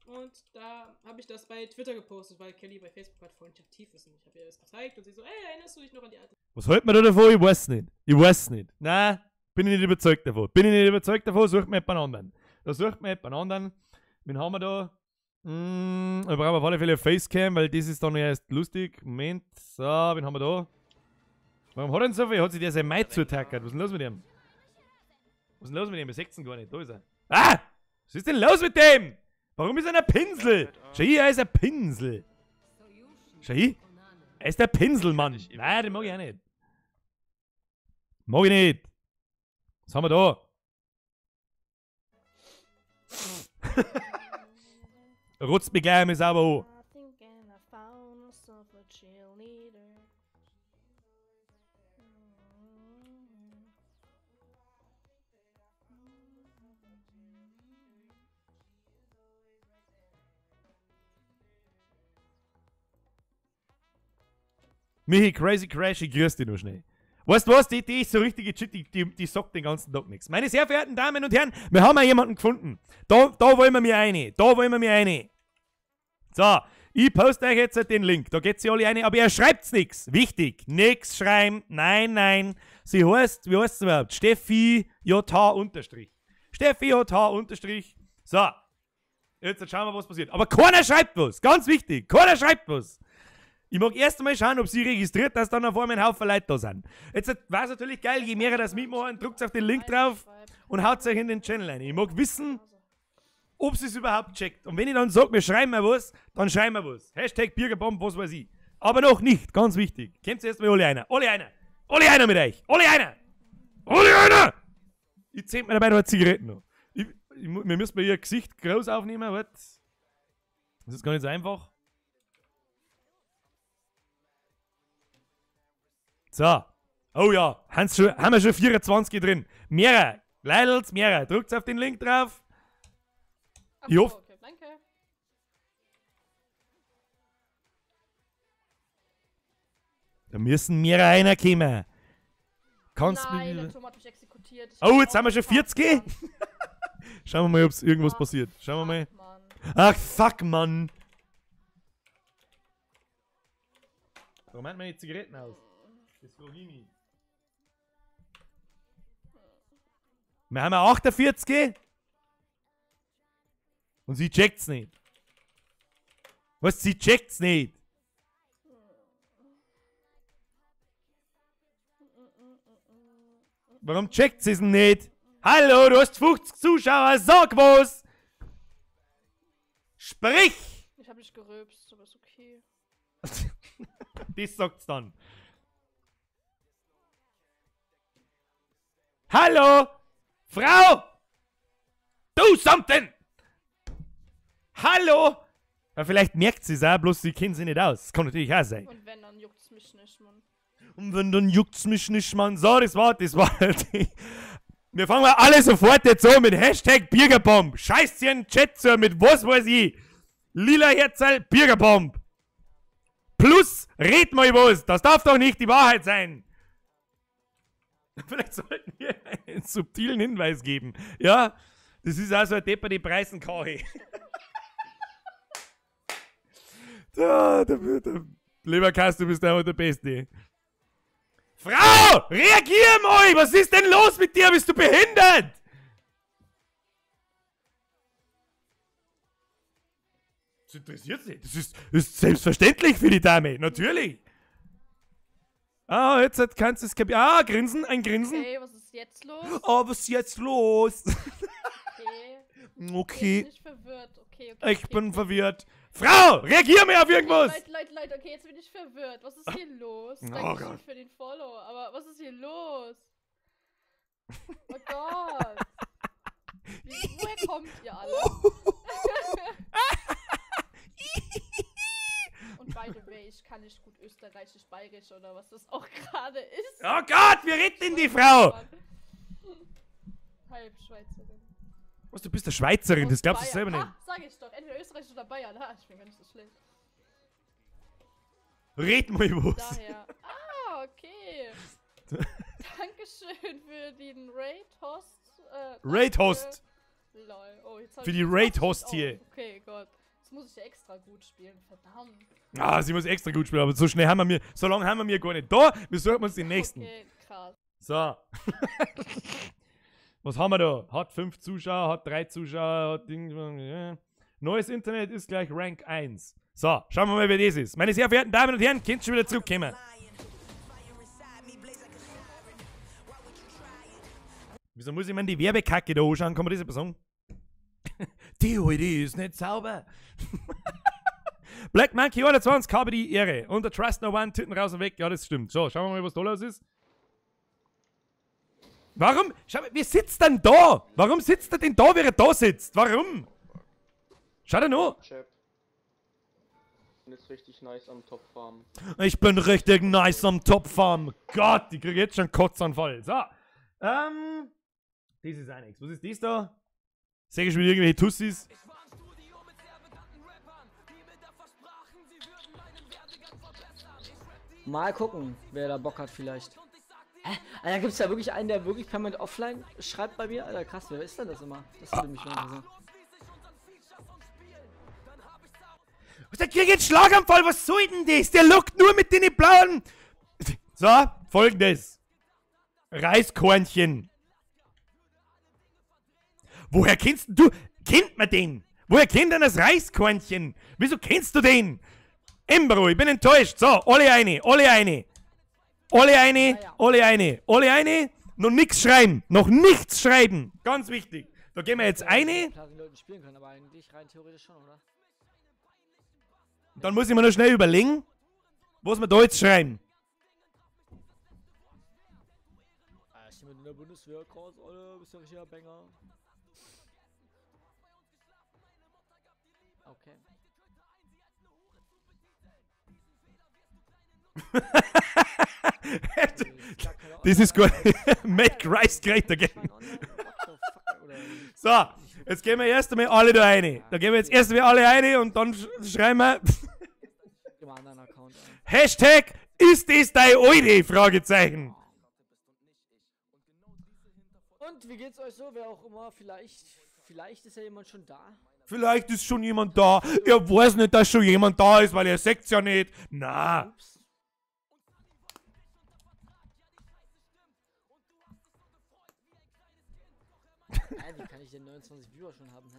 Und da habe ich das bei Twitter gepostet, weil Kelly bei Facebook halt voll nicht aktiv ist. Und ich habe ihr das gezeigt und sie so, ey, erinnerst du dich noch an die alte... Was hält man da davon? Ich weiß nicht. Ich weiß nicht. Nein, bin ich nicht überzeugt davon. Bin ich nicht überzeugt davon, sucht mir jemand anderen. Da sucht mir jemand anderen. Wen haben wir da? Da brauchen wir auf alle Fälle Facecam, weil das ist dann erst lustig. Moment. So, wen haben wir da? Warum hat er denn so viel? Hat sich der sein Mai zutackert? Was ist denn los mit dem? Was ist denn los mit dem? Wir sehen ihn gar nicht. Da ist er. Ah! Was ist denn los mit dem? Warum ist er ein Pinsel? Schau hier, er ist ein Pinsel. Schau hier. Er ist der Pinselmann. Nein, den mag ich auch nicht. Mag ich nicht. Was haben wir da? Rotzt mich gleich einmal sauber an. Michi, Crazy Crash, ich grüß dich nur schnell. Weißt du was, die ist so richtige Shit, die sagt den ganzen Tag nichts. Meine sehr verehrten Damen und Herren, wir haben auch jemanden gefunden. Da wollen wir mir eine, da wollen wir mir eine. So, ich poste euch jetzt den Link, da geht's ja alle eine, aber ihr schreibt's nix. Wichtig, nix schreiben, nein, nein. Sie heißt, wie heißt sie überhaupt? Steffi JH unterstrich. Steffi JH unterstrich. So, jetzt schauen wir, was passiert. Aber keiner schreibt was, ganz wichtig, keiner schreibt was. Ich mag erst einmal schauen, ob sie registriert, dass dann auf einmal ein Haufen Leute da sind. Jetzt war es natürlich geil, je mehr das mitmachen, drückt auf den Link drauf und haut euch in den Channel rein. Ich mag wissen, ob sie es überhaupt checkt. Und wenn ich dann sage, wir schreiben mal was, dann schreiben wir was. Hashtag Birgerbomb, was weiß ich. Aber noch nicht, ganz wichtig. Kommt erst mal alle einer. Alle einer. Alle einer mit euch. Alle einer. Alle einer! Ich zähl mir dabei noch eine Zigarette noch. Wir müssen mal ihr Gesicht groß aufnehmen. Warte. Das ist gar nicht so einfach. So. Oh ja, haben wir schon 24 drin. Mehrer. Leidels, mehrer. Drückt auf den Link drauf. Ach, Ich hoffe. Okay, danke. Da müssen mehrere reinkommen. Kannst Nein, mir. der Turm hat mich exekutiert. Ich Oh, bin jetzt haben wir schon aufgepasst, 40. Mann. Schauen wir mal, ob's irgendwas Ach, passiert. Schauen wir mal. fuck, Mann. Ach, fuck, Mann. Warum hat meine Zigaretten aus? Das frage ich mich. Wir haben 48. Und sie checkt's nicht. Was? Sie checkt's nicht. Warum checkt sie es denn nicht? Hallo, du hast 50 Zuschauer, sag was! Sprich! Ich hab mich gerülpst, aber ist okay. Das sagt's dann. Hallo! Frau! Do something! Hallo! Ja, vielleicht merkt sie es auch, bloß sie kennt sie nicht aus. Das kann natürlich auch sein. Und wenn, dann juckt's mich nicht, Mann. Und wenn, dann juckt's mich nicht, Mann. So, das war. Wir fangen mal alle sofort jetzt an mit Hashtag Birgerbomb. Scheißt ihr in den Chat zu, mit was weiß ich. Lila Herzl, Birgerbomb. Plus, red mal was. Das darf doch nicht die Wahrheit sein. Vielleicht sollten wir einen subtilen Hinweis geben. Ja, das ist auch so ein Depper, die preisen kann. Da, der Leberkass, du bist einfach der Beste. Frau, reagier mal! Was ist denn los mit dir? Bist du behindert? Das interessiert sie. Das ist selbstverständlich für die Dame, natürlich. Ah, jetzt kannst du es kapieren. Ah, Grinsen, ein Grinsen. Okay, was ist jetzt los? Oh, was ist jetzt los? Okay. Okay. Ich bin nicht verwirrt. Okay, okay. Ich okay, bin okay. verwirrt. Frau, reagier mir auf irgendwas! Leute, Leute, Leute, okay, jetzt bin ich verwirrt. Was ist hier los? Oh Dankeschön Gott. für den Follow, aber was ist hier los? Oh Gott. Woher kommt ihr alle? Und by the way, ich kann nicht gut österreichisch, bayerisch oder was das auch gerade ist. Oh Gott, wir retten denn die Frau! Halb Schweizerin. Was, du bist eine Schweizerin, das Aus glaubst du Bayern. selber nicht. Ha, sag ich doch. Entweder Österreich oder Bayern. Ha, ich bin gar nicht so schlecht. Red mal was. Daher. Ah, okay. Dankeschön für den Raid-Host. Raid-Host. Lol. Oh, jetzt hab Für ich die das Raid-Host oh, hier. Okay, Gott. Das muss ich ja extra gut spielen, verdammt. Ah, sie muss extra gut spielen, aber so schnell haben wir mir, so lange haben wir mir gar nicht da. Wir suchen uns den nächsten. Okay, krass. So. Was haben wir da? Hat 5 Zuschauer, hat 3 Zuschauer, hat Ding. Ja. Neues Internet ist gleich Rank 1. So, schauen wir mal, wer das ist. Meine sehr verehrten Damen und Herren, könnt schon wieder zurückkommen. Wieso muss ich mir die Werbekacke da anschauen? Kann man das etwas sagen? Die heute ist nicht sauber. Black Monkey 21, habe die Ehre. Und der Trust No One, Titten raus und weg. Ja, das stimmt. So, schauen wir mal, was da los ist. Warum? Schau mal, wer sitzt denn da? Warum sitzt er denn da, wer da sitzt? Warum? Schau dir nur. Chap. Bin jetzt richtig nice am Top Farm. Ich bin richtig nice am Top Farm. Gott, ich krieg jetzt schon Kotzanfall. So. Das ist auch nichts. Was ist das da? Sag ich schon wieder irgendwelche Tussis. Mal gucken, wer da Bock hat vielleicht. Hä? Alter, gibt's da wirklich einen, der wirklich permanent offline schreibt bei mir? Alter, krass, wer ist denn das immer? Das würde mich mal interessieren. Was, der kriegt jetzt Schlaganfall, was soll denn das? Der lockt nur mit den blauen... So, folgendes. Reiskornchen. Woher kennst du... Kennt man den? Woher kennt denn das Reiskornchen? Wieso kennst du den? Embro, ich bin enttäuscht. So, alle eine, alle eine. Alle eine, alle eine, alle eine. Noch nichts schreiben, noch nichts schreiben. Ganz wichtig. Da gehen wir jetzt eine. Spielen können, aber eigentlich rein theoretisch schon, oder? Dann muss ich mir noch schnell überlegen, was wir da jetzt schreiben. Ah, ich bin in der Bundeswehr, krass, Alter, bist du ein richtiger Banger. Okay. Das ist gut. Make Rice great again. So, jetzt gehen wir erst einmal alle da rein. Da gehen wir jetzt erst einmal alle rein und dann schreiben wir Hashtag ist das dein Alte? Fragezeichen. Und wie geht's euch so? Wer auch immer, vielleicht ist ja jemand schon da. Vielleicht ist schon jemand da. Er weiß nicht, dass schon jemand da ist, weil er sieht's ja nicht. Na. Ups. Hä, wie kann ich denn 29 Viewer schon haben,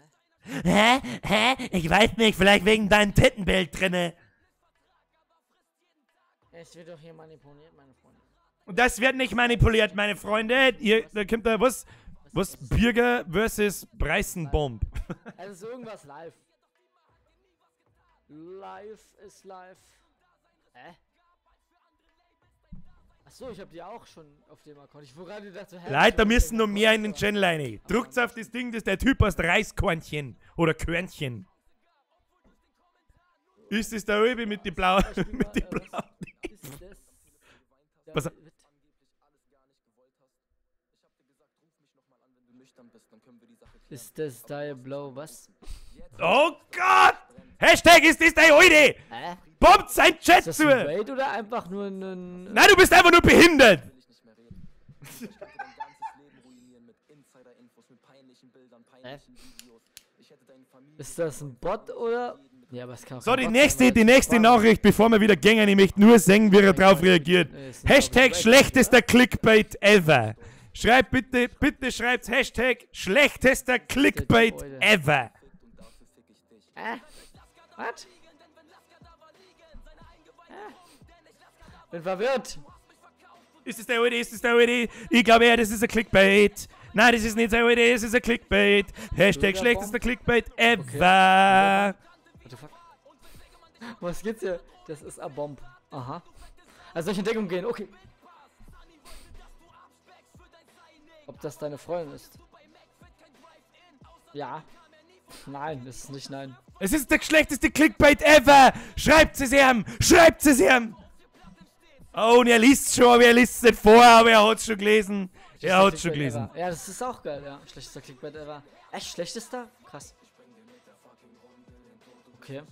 hä? Hä? Hä? Ich weiß nicht, vielleicht wegen deinem Tittenbild drinne. Es wird doch hier manipuliert, meine Freunde. Und das wird nicht manipuliert, meine Freunde. Ihr, da kommt da was? Was? Bürger versus Preisenbomb. Es ist irgendwas live. Live ist live. Hä? Achso, ich hab die auch schon auf dem Account. Ich wurde gerade gedacht, so, hä? Leute, da müssen noch mehr in den Channel rein. Drückt's auf das Ding, das der Typ aus Reiskornchen. Oder Körnchen. Ist das der Öbi mit die blauen? Mit die blauen? Was? Ist das dein Blau was? Oh Gott! Hashtag ist das dein Alte! Hä? Bombt sein Chat Ist das zu! ein Raid oder einfach nur ein... Nein, du bist einfach nur behindert! Hä? Ist das ein Bot oder? Ja, aber es kann auch So, kein die Bot nächste, sein, weil die es nächste war. Nachricht, bevor wir wieder gängen, ich möchte nur sehen, wie er drauf reagiert. Nee, ist ein Hashtag Raid, schlechtester Clickbait ever. Schreibt bitte, bitte schreibt Hashtag schlechtester Clickbait ever. Hä? Was? Hä? Bin verwirrt. Ist es der Alte? Ist es der Alte? Ich glaube eher, das ist ein Clickbait. Nein, das ist nicht der Alte, es ist ein Clickbait. Hashtag schlechtester Clickbait ever. What the fuck? Was geht's hier? Das ist a Bomb. Aha. Also soll ich in Deckung gehen? Okay. Ob das deine Freundin ist? Ja. Nein, das ist nicht nein. Es ist der schlechteste Clickbait ever! Schreibt es ihm! Schreibt es ihm! Oh, und er liest schon, aber er liest es nicht vor, aber er hat's schon gelesen. Er hat's schon Clickbait gelesen. Ever. Ja, das ist auch geil, ja. Schlechtester Clickbait ever. Echt schlechtester? Krass. Okay.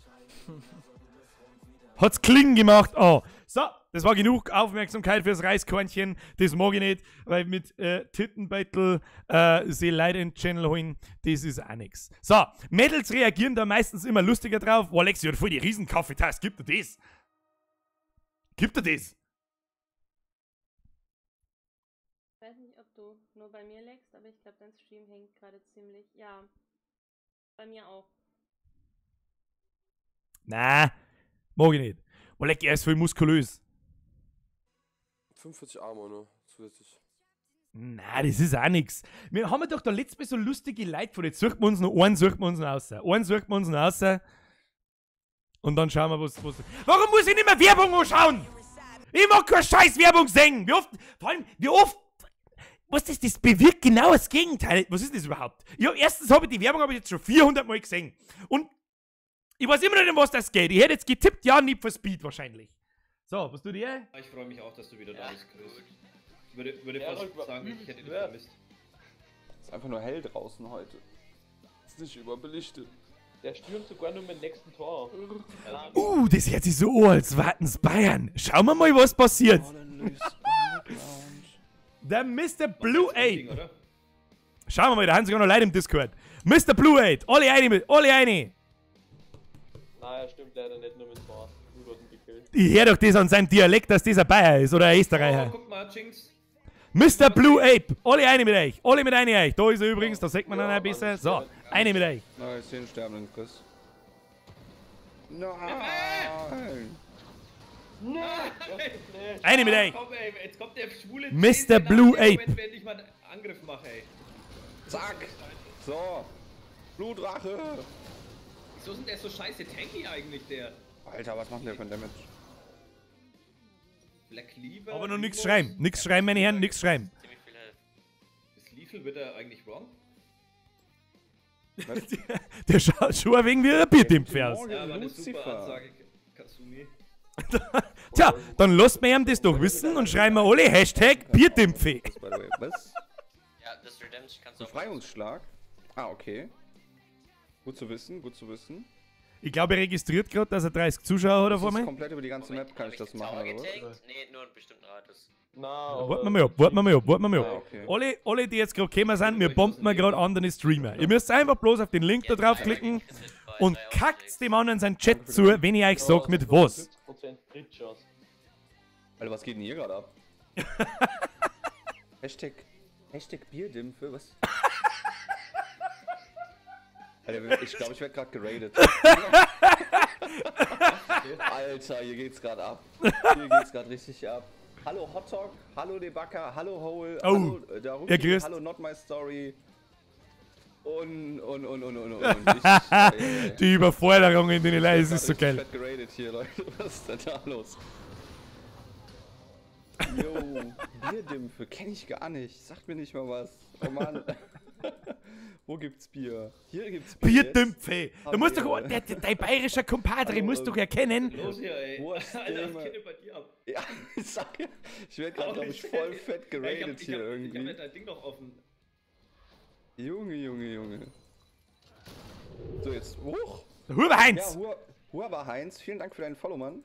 Hat's Klingen gemacht. Oh. So, das war genug Aufmerksamkeit fürs Reiskörnchen. Das mag ich nicht, weil mit Tittenbeutel sie Leute in den Channel holen, das ist auch nix. So, Mädels reagieren da meistens immer lustiger drauf. Oh, Lexi hat voll die Riesenkaffeetasse. Gib dir das. Gib dir das. Ich weiß nicht, ob du nur bei mir leckst, aber ich glaube, dein Stream hängt gerade ziemlich. Ja, bei mir auch. Na, mag ich nicht. Oh, leck, er ist voll muskulös. 45 Armor nur zusätzlich. Na, das ist auch nix. Wir haben doch da letztes Mal so lustige Leute gefunden. Jetzt suchen wir uns noch einen, suchen wir uns noch raus. Einen suchen wir uns noch raus. Und dann schauen wir, was. Warum muss ich nicht mehr Werbung anschauen? Ich mag keine scheiß Werbung sehen. Wie oft, vor allem, wie oft. Was ist das? Das bewirkt genau das Gegenteil. Was ist das überhaupt? Ja, erstens habe ich die Werbung hab ich jetzt schon 400 Mal gesehen. Und ich weiß immer noch nicht, um was das geht. Ich hätte jetzt getippt, ja, Need for Speed wahrscheinlich. So, was tut ihr? Ich freue mich auch, dass du wieder da bist, Chris. Ich würde fast sagen, ich hätte dich vermisst. Ist einfach nur hell draußen heute. Ist nicht überbelichtet. Der stürmt sogar nur mit dem nächsten Tor. Das hört sich so an, als warten's Bayern. Schauen wir mal, was passiert. Der Mr. Blue Ape. Schauen wir mal, da haben sogar noch Leute im Discord. Mr. Blue Ape, alle eine, alle eine. Nein, er stimmt leider nicht nur mit Tor. Ich höre doch das an seinem Dialekt, dass das ein Bayer ist oder ein Österreicher. Oh, guck mal, Jinx. Mr. Blue Ape, alle eine mit euch, alle mit eine euch. Da ist er übrigens, da sieht man dann ein bisschen. So, eine mit euch. Nein, ich sehe den sterbenden Chris. Nein! Nein! Eine mit euch! Komm, ey, jetzt kommt der schwule Mr. Blue Ape. Wenn ich mal einen Angriff mache, ey. Zack! So! Blutdrache! Wieso sind der so scheiße tanky eigentlich, der? Alter, was macht denn der für ein Damage? Black Cleaver. Aber noch nichts schreiben. Nichts schreiben, meine Herren, nichts schreiben. Ist Lethal wird er eigentlich wrong? Der schaut schon ein wenig wie ein Bierdimpfer aus. Ja, aber eine super Ansage, Kasumi. Tja, dann lasst mir ihm das doch wissen und schreiben wir alle Hashtag Bierdimpfe. Was? Ja, das Redemption kannst du auch. Befreiungsschlag? Ah, okay. Gut zu wissen, gut zu wissen. Ich glaube, er registriert gerade, dass er 30 Zuschauer hat vor mir. Komplett über die ganze Map kann ich das machen, oder was? Nee, nur einen bestimmten Radius. Na, warten wir mal ab, warten wir mal ab, warten wir mal ab. Ah, okay. Alle, die jetzt gerade gekommen sind, wir bomben mal gerade andere Streamer. Ihr müsst einfach bloß auf den Link da draufklicken und kackt dem anderen seinen Chat zu, wenn ich euch sag, mit was. Alter, was geht denn hier gerade ab? Hashtag Bierdimpfe, was? Alter, ich glaube, ich werde gerade geradet. Alter, hier geht's gerade ab. Hier geht's gerade richtig ab. Hallo Hotdog, hallo Debaka, hallo Hole, oh, hallo Daruki, hallo Not My Story. Und. Ich, die Überforderung in den Leuten ist so geil. Ich werd geradet hier, Leute. Was ist denn da los? Yo, Bierdümpfe, kenn ich gar nicht. Sagt mir nicht mal was. Oh Mann. Wo gibt's Bier? Hier gibt's Bier. Bierdümpfe! Du musst doch, dein bayerischer Kompadre muss doch erkennen. Los hier, ey. Alter, was geht denn bei dir ab? Ja, ich sag ja, ich werd grad, glaub ich, voll fett geradet hier irgendwie. Ich hab ja dein Ding noch offen. Junge, Junge, Junge. So, jetzt, hoch! Huber Heinz! Ja, Huber Heinz, vielen Dank für deinen Follow, Mann.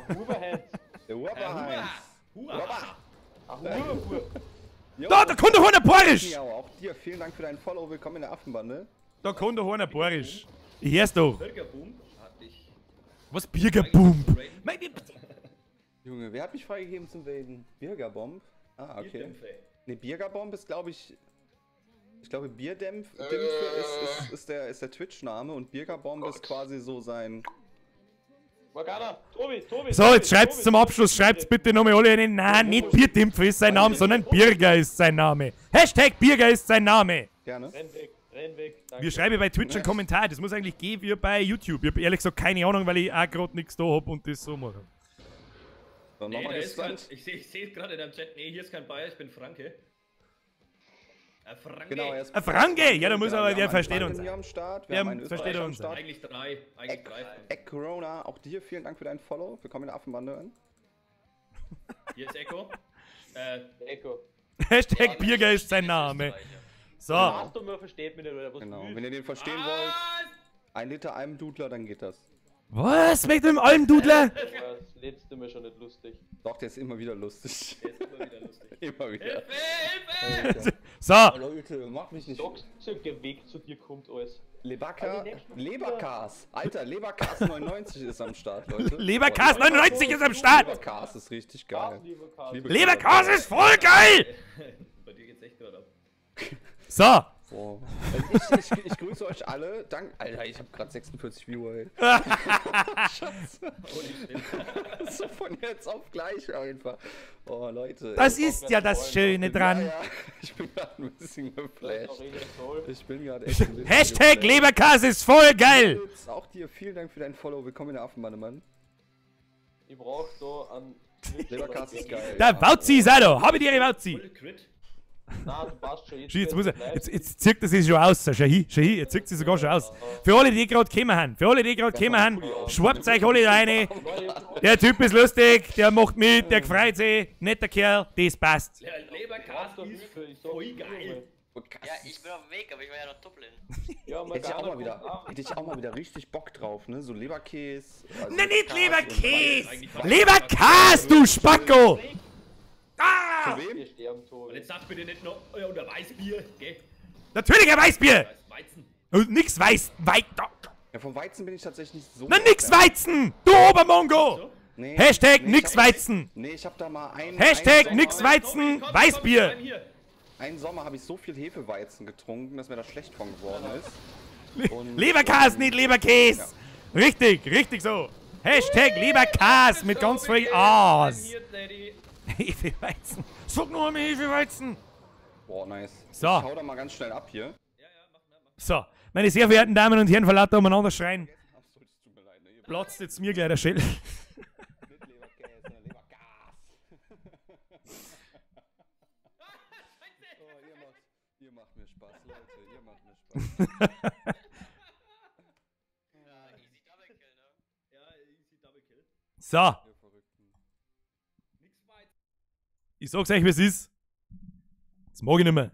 Huber Heinz. Der Huber Heinz. Huber. Huber. Da kommt doch einer Borisch! Ja, auch dir, vielen Dank für deinen Follow, willkommen in der Affenbande. Da kommt doch einer Borisch. Ich hör's doch. Bürgerboom hatte ich. Was Bürgerboom? Junge, wer hat mich freigegeben zum Raiden? Bürgerbomb? Ah, okay. Ne, Bürgerbomb ist, glaube ich. Ich glaube, Bierdämpfe ist der Twitch-Name und Bürgerbomb ist quasi so sein. Morgana, Tobi, Tobi. So, jetzt schreibt's zum Abschluss, schreibt's bitte nochmal alle rein. Nein, nicht Bierdämpfe ist sein Name, sondern Birger ist sein Name. Hashtag Birger ist sein Name. Gerne. Renn weg, renn weg. Danke. Wir schreiben bei Twitch einen Kommentar, das muss eigentlich gehen wie bei YouTube. Ich hab ehrlich gesagt keine Ahnung, weil ich auch gerade nichts da hab und das so mache. So, nee, nochmal ist kein, ich sehe gerade in deinem Chat, nee, hier ist kein Bayer, ich bin Franke. Franke. Genau, er ist Franke! Ja, da muss aber, der versteht uns. Hier am Start. Wir haben einen versteht uns. Am Start. Eigentlich drei. Eigentlich drei. Eck Corona, auch dir vielen Dank für deinen Follow. Willkommen in der Affenbande. Hier ist Echo. Echo. Hashtag Birger ist sein Name. So. Man versteht mich nicht, oder was genau, wenn ihr den verstehen wollt, 1 Liter einem Dudler, dann geht das. Was? Mit dem Almdudler? Das war das letzte Mal schon nicht lustig. Doch, der ist immer wieder lustig. Der ist immer wieder lustig. Immer wieder. Hilfe, Hilfe! So. Oh, Leute, mach mich nicht. Sag's, der Weg zu dir kommt alles. Leberka, Leberkas. Alter, Leberkas 99 ist am Start, Leute. Leberkas 99 ist am Start! Leberkas ist richtig geil. Ich liebe Leberkas ist voll geil! Bei dir geht's echt gerade ab. So. Boah. Also ich grüße euch alle. Dank. Alter, ich habe gerade 46 Viewer, ey. Scheiße. So von jetzt auf gleich einfach. Oh, Leute. Das ey. ist ja das Schöne dran. Ja, ja. Ich bin gerade ein bisschen geflasht. Ich bin gerade echt ein bisschen Hashtag geflasht. Leberkas ist voll geil! Auch dir vielen Dank für dein Follow. Willkommen in der Affenbande, Mann. Ich brauch da an. Leberkas ist geil. Der Wauzi ist auch da. Habe die Ehre, Wauzi. Crit. Nein, du passt schon. Schau, jetzt, muss er, jetzt zieht er sich schon aus. Schau hin, schau hin, jetzt zieht sie sogar schon aus. Für alle, die gerade gekommen haben, für alle, die gerade gekommen haben, schwappt euch alle da rein. Der Typ ist lustig, der macht mit, der freut sich. Netter Kerl, das passt. Leberkas ist voll geil. Ja, ich bin auf dem Weg, aber ich war ja noch Dublin. Ja, hätte ich auch mal wieder richtig Bock drauf, ne? So Leberkäse. Also Ne, nicht Leberkäse Leberkäse! Leberkäse, du Spacko! Ah! Zu wem? Wir sterben, Tobi. Und jetzt sag bitte nicht noch, ja, und ein Weißbier, gell? Natürlich ein Weißbier! Weizen. Und nix Weiß, Wei, Ja, vom Weizen bin ich tatsächlich nicht so. Na, nix Weizen! Du Obermongo! Nee, Hashtag nee, nix ich hab- Weizen! Nee, ich hab da mal ein. Hashtag einen nix Sommer- Weizen, Weißbier! Einen Sommer habe ich so viel Hefeweizen getrunken, dass mir das schlecht von geworden ist. Und, Leberkäse, nicht Leberkäse! Richtig, richtig so! Hashtag Leberkäse mit ganz viel A's! Hefeweizen! Sag nur einmal Hefeweizen! Boah, nice. So. Ich hau da mal ganz schnell ab hier. So, meine sehr verehrten Damen und Herren, vor lauter umeinander schreien, platzt jetzt mir gleich der Schädel. Oh, ihr macht mir Spaß, Leute. Ihr macht mir Spaß. Ja, easy Double Kill, ne? Ja, easy Double Kill. So. Ich sag's euch, wie es ist. Das mag ich nicht mehr.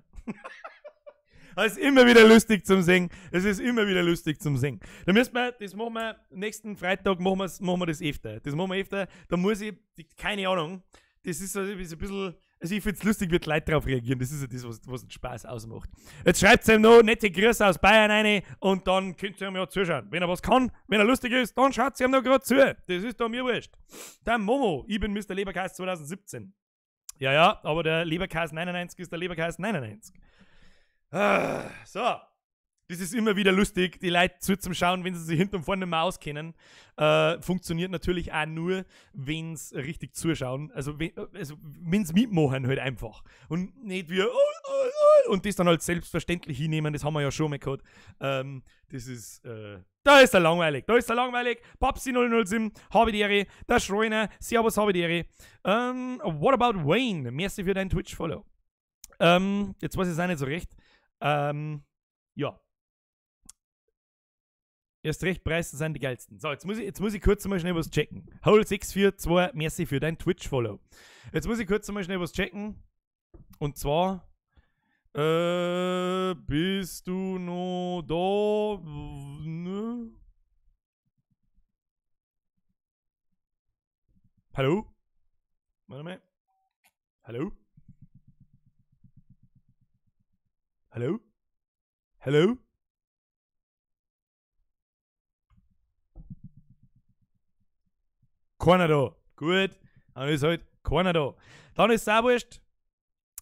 Es ist immer wieder lustig zum Singen. Es ist immer wieder lustig zum Singen. Da müssen wir, das machen wir, nächsten Freitag machen, machen wir das öfter. Das machen wir öfter. Da muss ich, keine Ahnung, das ist so ein bisschen, also ich find's lustig, wie die Leute drauf reagieren. Das ist ja das, was den Spaß ausmacht. Jetzt schreibt's ihm noch nette Grüße aus Bayern rein und dann könnt ihr ihm ja zuschauen. Wenn er was kann, wenn er lustig ist, dann schaut ihm noch grad zu. Das ist doch mir wurscht. Der Momo, ich bin Mr. Leberkäse 2017. Ja, ja, aber der Leberkäse 99 ist der Leberkäse 99. Ah, so. Das ist immer wieder lustig, die Leute zu zum Schauen, wenn sie sich hinten und vorne nicht mehr auskennen. Funktioniert natürlich auch nur, wenn sie richtig zuschauen. Also, wenn sie mitmachen halt einfach. Und nicht wie, oh, oh, oh, und das dann halt selbstverständlich hinnehmen, das haben wir ja schon mal gehabt. Das ist, da ist er langweilig, da ist er langweilig. Babsi 007, habe die Ehre, der Schreiner, Servus, habe die Ehre. What about Wayne? Merci für deinen Twitch-Follow. Jetzt weiß ich es auch nicht so recht. Ja. Erst recht, Preise sind die geilsten. So, jetzt muss ich kurz mal schnell was checken. Hole 642, merci für dein Twitch-Follow. Jetzt muss ich kurz mal schnell was checken. Und zwar, bist du noch da? Ne? Hallo? Warte mal. Hallo? Hallo? Hallo? Keiner da. Gut, dann ist halt keiner da. Dann ist es auch wurscht.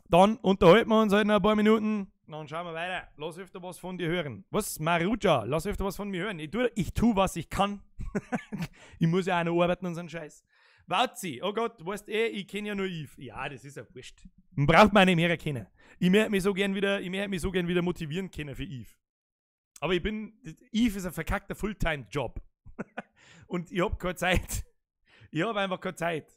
Dann unterhalten wir uns halt noch ein paar Minuten. Dann schauen wir weiter. Lass öfter was von dir hören. Was? Maruja, lass öfter was von mir hören. Ich tu, was ich kann. Ich muss ja auch noch arbeiten und so einen Scheiß. Wauzi, oh Gott, weißt eh, ich kenn ja nur Yves. Ja, das ist ja wurscht. Man braucht man nicht mehr kennen. Ich möchte mich so gern wieder, ich möchte mich so gern wieder motivieren können für Yves. Aber Yves ist ein verkackter Fulltime-Job. Und ich hab keine Zeit. Ich hab einfach keine Zeit.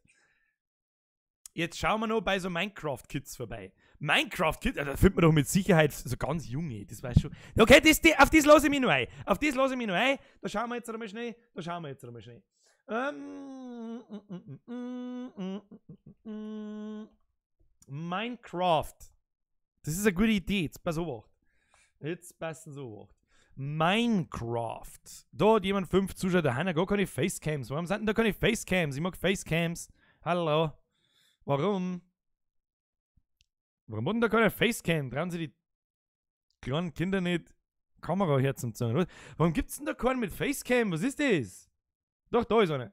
Jetzt schauen wir noch bei so Minecraft-Kids vorbei. Minecraft-Kids, da findet man doch mit Sicherheit so ganz junge, das weiß schon. Okay, auf das lasse ich mich noch ein. Auf das lasse ich mich noch ein. Da schauen wir jetzt einmal schnell. Da schauen wir jetzt einmal schnell. Minecraft. Das ist eine gute Idee. Jetzt pass auf. Jetzt passen so auf. Minecraft. Da hat jemand 5 Zuschauer. Da haben ja gar keine Facecams. Warum sind denn da keine Facecams? Ich mag Facecams. Hallo. Warum? Warum wurden da keine Facecam? Trauen sie die kleinen Kinder nicht Kamera her zum Zeigen? Warum gibt's denn da keinen mit Facecam? Was ist das? Doch, da ist einer.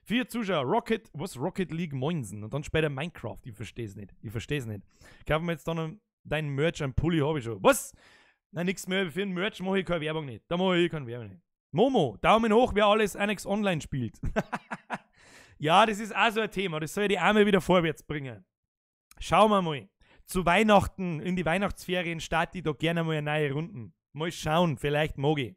4 Zuschauer. Rocket, was? Rocket League Moinsen. Und dann später Minecraft. Ich versteh's nicht. Ich versteh's nicht. Kaufen wir jetzt dann noch dein Merch, ein Pulli habe ich schon. Was? Nein, nix mehr. Für den Merch mache ich keine Werbung nicht. Da mache ich keine Werbung nicht. Momo, Daumen hoch, wer alles Annex Online spielt. Ja, das ist auch so ein Thema. Das soll ja die Arme wieder vorwärts bringen. Schauen wir mal. Zu Weihnachten, in die Weihnachtsferien starte ich da gerne mal eine neue Runden. Mal schauen, vielleicht mag ich.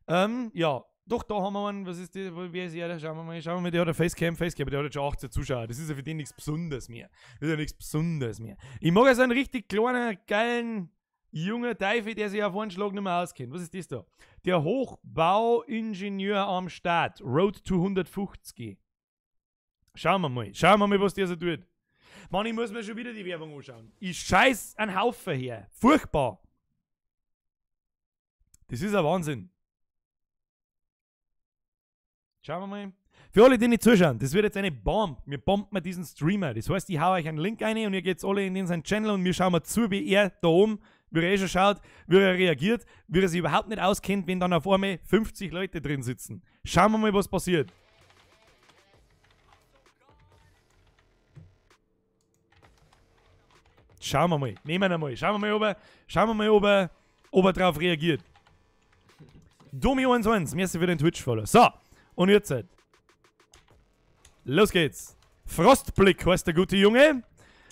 Ja, doch, da haben wir einen, was ist die, wer ist er? Schauen wir mal, der hat eine Facecam, der hat jetzt schon 18 Zuschauer. Das ist ja für den nichts Besonderes mehr. Das ist ja nichts Besonderes mehr. Ich mag ja so einen richtig kleinen, geilen, jungen Teufel, der sich auf einen Schlag nicht mehr auskennt. Was ist das da? Der Hochbauingenieur am Start. Road to 150. Schauen wir mal, was der so tut. Mann, ich muss mir schon wieder die Werbung anschauen. Ich scheiß einen Haufen her. Furchtbar. Das ist ein Wahnsinn. Schauen wir mal. Für alle, die nicht zuschauen, das wird jetzt eine Bombe. Wir bomben diesen Streamer. Das heißt, ich hau euch einen Link rein und ihr geht alle in seinen Channel und wir schauen mal zu, wie er da oben, wie er eh schon schaut, wie er reagiert, wie er sich überhaupt nicht auskennt, wenn dann auf einmal 50 Leute drin sitzen. Schauen wir mal, was passiert. Schauen wir mal. Nehmen wir mal. Schauen wir mal, ob er drauf reagiert. Domi11, merci für den Twitch-Follow. So, und jetzt halt. Los geht's. Frostblick heißt der gute Junge.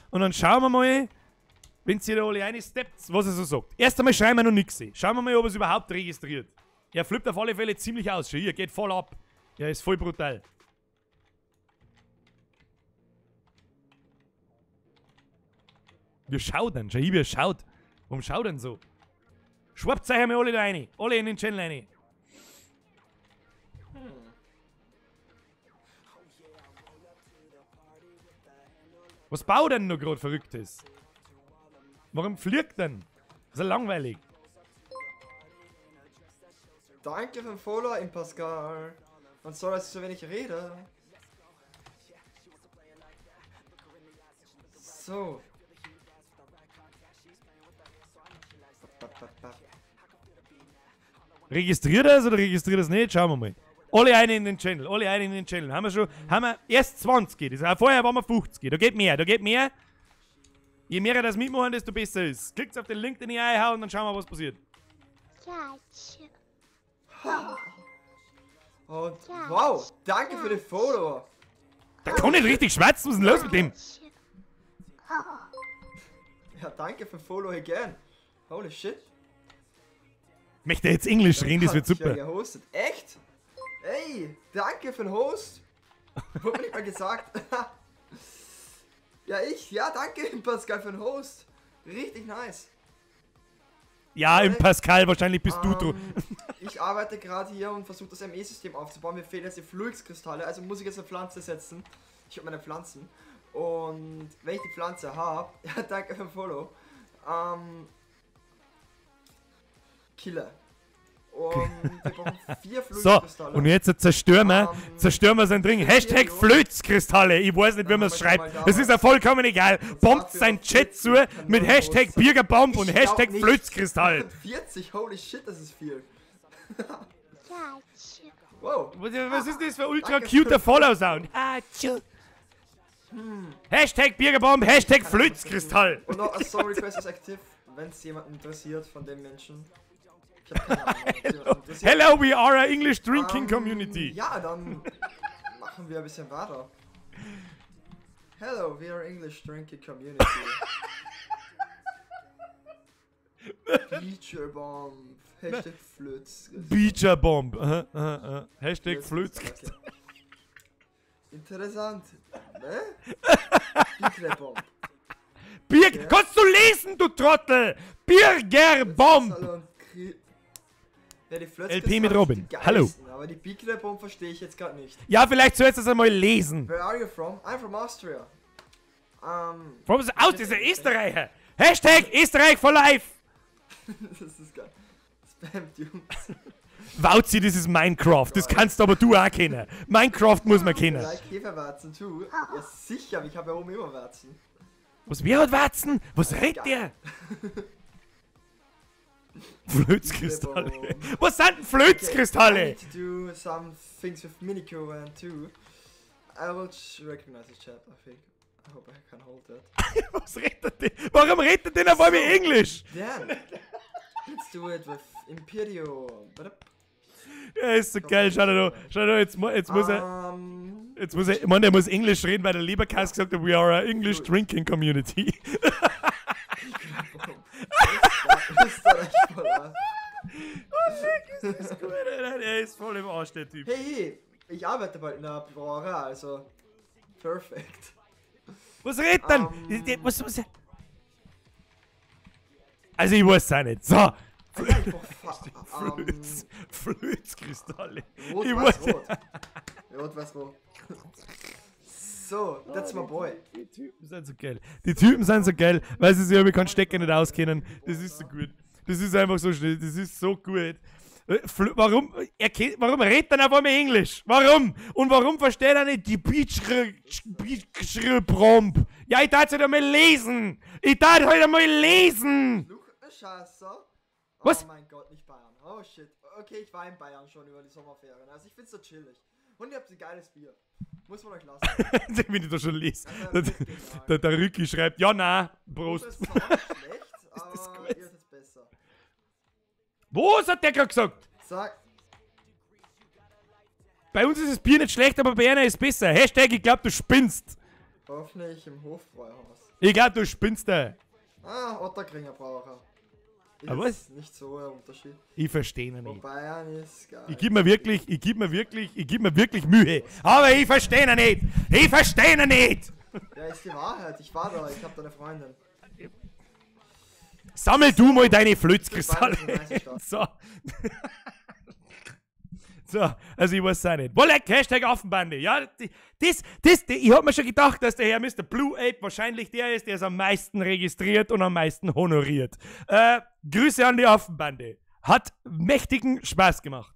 Und dann schauen wir mal, wenn ihr da alle reinsteppt, was er so sagt. Erst einmal schreiben wir noch nichts. Schauen wir mal, ob er es überhaupt registriert. Er flippt auf alle Fälle ziemlich aus. Schau, hier geht voll ab. Er ist voll brutal. Wir schauen denn? Schau, wir schaut. Warum schaut denn so? Schwappt euch einmal alle da rein. Alle in den Channel rein. Was baut denn noch gerade Verrücktes? Warum fliegt denn? Das ist ja langweilig. Danke für den Follow in Pascal. Und soll, dass ich so wenig rede. So. Registriert er es oder registriert er es nicht? Schauen wir mal. Alle eine in den Channel, alle eine in den Channel. Haben wir schon, haben wir erst 20. Das heißt, vorher waren wir 50. Da geht mehr, da geht mehr. Je mehr ihr das mitmachen, desto besser ist. Klickt auf den Link, den ich einhaue und dann schauen wir, was passiert. Und wow, danke für den Follower. Da kann nicht richtig schwatzen, was ist denn los mit dem? Ja, danke für den Follow again. Holy shit. Möchte jetzt Englisch reden, das wird super. Ja, gehostet. Echt? Ey, danke für den Host. Wurde mir nicht mal gesagt. Ja, ja, danke Pascal für den Host. Richtig nice. Ja, im Pascal, wahrscheinlich bist du dran. Ich arbeite gerade hier und versuche das ME-System aufzubauen. Mir fehlen jetzt die Fluxkristalle, also muss ich jetzt eine Pflanze setzen. Ich habe meine Pflanzen. Und wenn ich die Pflanze habe, ja, danke für den Follow. Killer. Und wir brauchen 4 Flötzkristalle. So, und jetzt zerstören wir sein Ding. Hashtag Flötzkristalle. Ich weiß nicht, wie man es schreibt. Es ist ja vollkommen egal. Bombt sein Chat zu mit Hashtag Birgerbomb und Hashtag Flötzkristall. 40, holy shit, das ist viel. Wow. Was ist das für ultra cuter Follow-Sound? Hashtag Birgerbomb, Hashtag Flötzkristall. Und noch a Song Request ist aktiv, wenn es jemanden interessiert von den Menschen. Ich hab keine Ahnung, Hello, we are a English drinking community. Ja, dann machen wir ein bisschen weiter. Hello, we are English drinking community. Beacher Bomb. Hashtag Flötz. Beacher Bomb. Hashtag Flötz. Okay. Interessant. Ne? Beacher Bomb. Birg, kannst du lesen, du Trottel? Birger Bomb. Ja, die LP mit Robin. Hallo. Aber die Bigler Bomb verstehe ich jetzt gerade nicht. Ja, vielleicht sollst du es einmal lesen. Where are you from? I'm from Austria. From aus, das ist ein Österreicher. Hashtag Österreich for life. Das ist geil. Spammt, Jungs. Wauzi, das ist Minecraft. Das kannst aber du auch kennen. Minecraft muss man kennen. Like Hefewarzen too. Ja, sicher, aber ich habe ja oben immer Warzen. Was, wer hat Warzen? Was redet der? Flözkristalle. Was sind denn Flözkristalle? Okay, I need to do some things with Minikoran too. I will recognize his chat, I think. I hope I can hold that. Was redet der? Warum redet der denn auf einmal Englisch? Then, let's do it with Imperio. Ja, ist so geil. Schau da, jetzt muss er. Jetzt muss er. Ich meine, der muss Englisch reden, weil der Leberkass gesagt hat, we are a English drinking community. Oh, leck, ist das gut, Alter. Er ist voll im Arsch, der Typ. Hey, ich arbeite bald in der Brauerei, also. Perfekt. Was redet denn? Was? Also, ich weiß es auch nicht. So. Flözkristalle. Rot, weiß, rot. Rot, weiß, rot. So, that's my boy. Die Typen sind so geil. Die Typen sind so geil, weil sie sich mit keinem Stecker nicht auskennen. Das ist so gut. Das ist einfach so schnell. Das ist so gut. Warum, warum redet er auf einmal Englisch? Warum? Und warum versteht er nicht die Beach-Bromb? Ja, ich darf halt einmal lesen! Ich darf halt einmal lesen! Scheiße. Was? Oh mein Gott, nicht Bayern. Oh shit. Okay, ich war in Bayern schon über die Sommerferien. Also ich find's so chillig. Und ihr habt ein geiles Bier. Muss man euch lassen. Wenn ich das schon lese. Der Rücki schreibt, ja na, Prost. Das ist auch nicht schlecht, aber ist das gut? Ihr seid besser. Was hat der gerade gesagt? Sag. Bei uns ist das Bier nicht schlecht, aber bei einer ist es besser. Hashtag, ich glaub, du spinnst. Hoffentlich im Hofbräuhaus. Ich glaub, du spinnst da. Ah, Ottakringer Brauerei. Aber was? Nicht so ein Unterschied. Ich verstehe ihn nicht. Bayern ist geil. Ich geb mir wirklich Mühe. Aber ich verstehe ihn nicht. Ich verstehe ihn nicht. Ja, ist die Wahrheit. Ich war da. Ich hab da eine Freundin. Sammel du mal deine Flözkristalle. So. So, also ich weiß es auch nicht. Wolleck, Hashtag Affenbande. Ja, ich hab mir schon gedacht, dass der Herr Mr. Blue Ape wahrscheinlich der ist, der es am meisten registriert und am meisten honoriert. Grüße an die Affenbande. Hat mächtigen Spaß gemacht.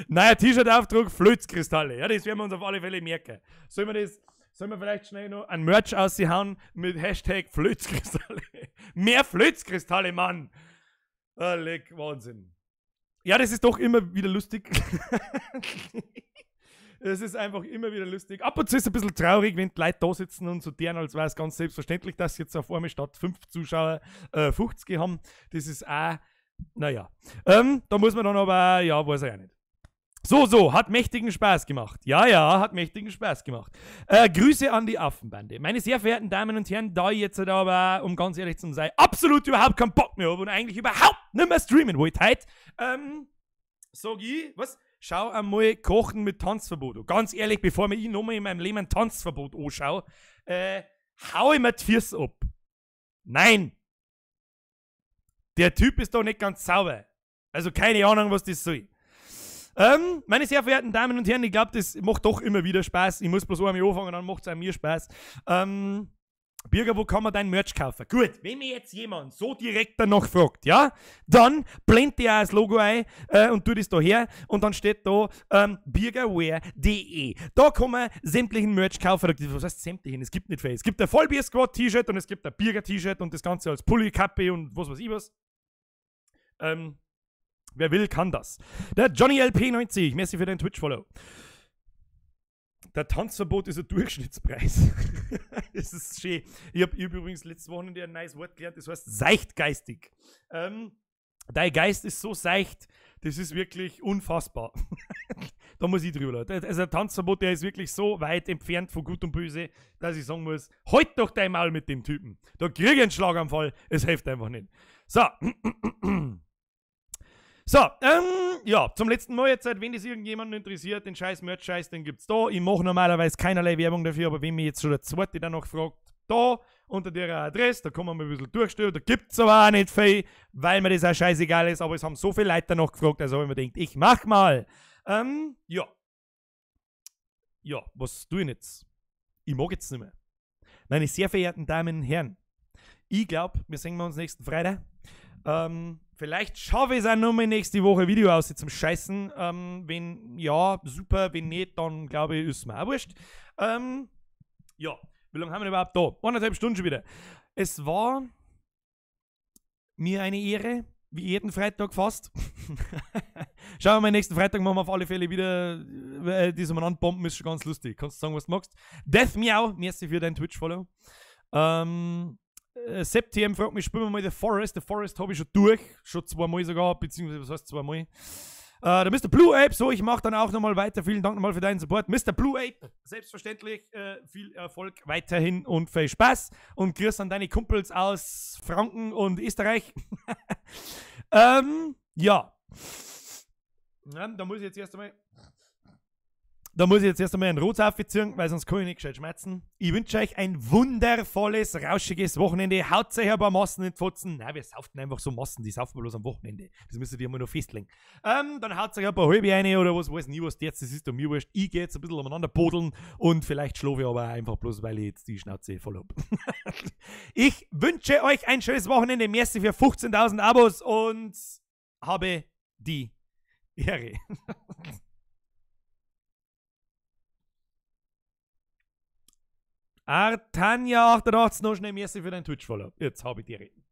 Neuer T-Shirt-Aufdruck, Flözkristalle. Ja, das werden wir uns auf alle Fälle merken. Sollen wir vielleicht schnell noch ein Merch aushauen mit Hashtag Flözkristalle? Mehr Flözkristalle, Mann! Ah, leck, Wahnsinn. Ja, das ist doch immer wieder lustig. Es ist einfach immer wieder lustig. Ab und zu ist es ein bisschen traurig, wenn die Leute da sitzen und so deren, als wäre es ganz selbstverständlich, dass jetzt auf einmal statt 5 Zuschauer 50 haben. Das ist auch, naja. Da muss man dann aber, ja, weiß ich auch nicht. So, hat mächtigen Spaß gemacht. Ja, hat mächtigen Spaß gemacht. Grüße an die Affenbande. Meine sehr verehrten Damen und Herren, da ich jetzt aber, um ganz ehrlich zu sein, absolut überhaupt keinen Bock mehr habe und eigentlich überhaupt nicht mehr streamen wollte heute, sag ich, was? Schau einmal Kochen mit Tanzverbot an. Ganz ehrlich, bevor mir ich nochmal in meinem Leben ein Tanzverbot anschaue, hau ich mir die Füße ab. Nein! Der Typ ist doch nicht ganz sauber. Also keine Ahnung, was das soll. Meine sehr verehrten Damen und Herren, ich glaube, das macht doch immer wieder Spaß. Ich muss bloß einmal anfangen, dann macht es auch mir Spaß. Birger, wo kann man dein Merch kaufen? Gut, wenn mir jetzt jemand so direkt danach fragt, ja, dann blend ich auch das Logo ein und tu das da her und dann steht da birgerwear.de. Da kann man sämtlichen Merch kaufen. Was heißt sämtlichen? Es gibt nicht viel. Es gibt ein Vollbier-Squad-T-Shirt und es gibt ein Birger-T-Shirt und das Ganze als Pulli, Kappe und was weiß ich was. Wer will, kann das. Der Johnny LP90, merci für deinen Twitch-Follow. Der Tanzverbot ist ein Durchschnittspreis. Das ist schön. Ich habe übrigens letztes Wochenende ein neues Wort gelernt, das heißt seichtgeistig. Dein Geist ist so seicht, das ist wirklich unfassbar. Da muss ich drüber. Also der Tanzverbot, der ist wirklich so weit entfernt von Gut und Böse, dass ich sagen muss, halt doch dein Maul mit dem Typen. Da krieg ich einen Schlaganfall, es hilft einfach nicht. So. So, ja, zum letzten Mal jetzt, wenn das irgendjemanden interessiert, den scheiß Merch-Scheiß, den gibt's da. Ich mache normalerweise keinerlei Werbung dafür, aber wenn mich jetzt schon der zweite danach fragt, da, unter der Adresse, da kann man mal ein bisschen durchstellen, da gibt's aber auch nicht viel, weil mir das auch scheißegal ist, aber es haben so viele Leute danach gefragt, also habe ich mir gedacht, ich mach mal. Ja. Ja, was tue ich jetzt? Ich mag jetzt nicht mehr. Meine sehr verehrten Damen und Herren, Ich glaube, wir sehen uns nächsten Freitag. Vielleicht schaffe ich es auch nochmal nächste Woche Video aus zum Scheißen. Wenn ja, super. Wenn nicht, dann glaube ich, ist mir auch wurscht. Ja, wie lange haben wir denn überhaupt da? 1,5 Stunden schon wieder. Es war mir eine Ehre, wie jeden Freitag fast. Schauen wir mal, nächsten Freitag machen wir auf alle Fälle wieder das umeinander bomben, ist schon ganz lustig. Kannst du sagen, was du magst. Death Meow, merci für dein Twitch-Follow. Septm fragt mich, spielen wir mal The Forest. The Forest habe ich schon durch, schon zweimal sogar, beziehungsweise was heißt zweimal? Der Mr. Blue Ape, so, ich mache dann auch nochmal weiter. Vielen Dank nochmal für deinen Support. Mr. Blue Ape, selbstverständlich, viel Erfolg weiterhin und viel Spaß. Und grüß an deine Kumpels aus Franken und Österreich. Ja. Ja, da muss ich jetzt erst einmal. Da muss ich jetzt erst einmal einen Rotsaufe ziehen, weil sonst kann ich nicht gescheit schmerzen. Ich wünsche euch ein wundervolles, rauschiges Wochenende. Haut euch ein paar Massen in die Fotzen. Nein, wir saufen einfach so Massen, die saufen wir bloß am Wochenende. Das müsst ihr immer noch festlegen. Dann haut euch ein paar halbe rein oder was weiß nie, was jetzt, das ist doch mir wurscht. Ich geh jetzt ein bisschen umeinander bodeln und vielleicht schlafe ich aber auch einfach bloß, weil ich jetzt die Schnauze voll hab. Ich wünsche euch ein schönes Wochenende. Merci für 15.000 Abos und habe die Ehre. Artanja 88, noch schnell merci für dein Twitch-Follow. Jetzt habe ich die Reden.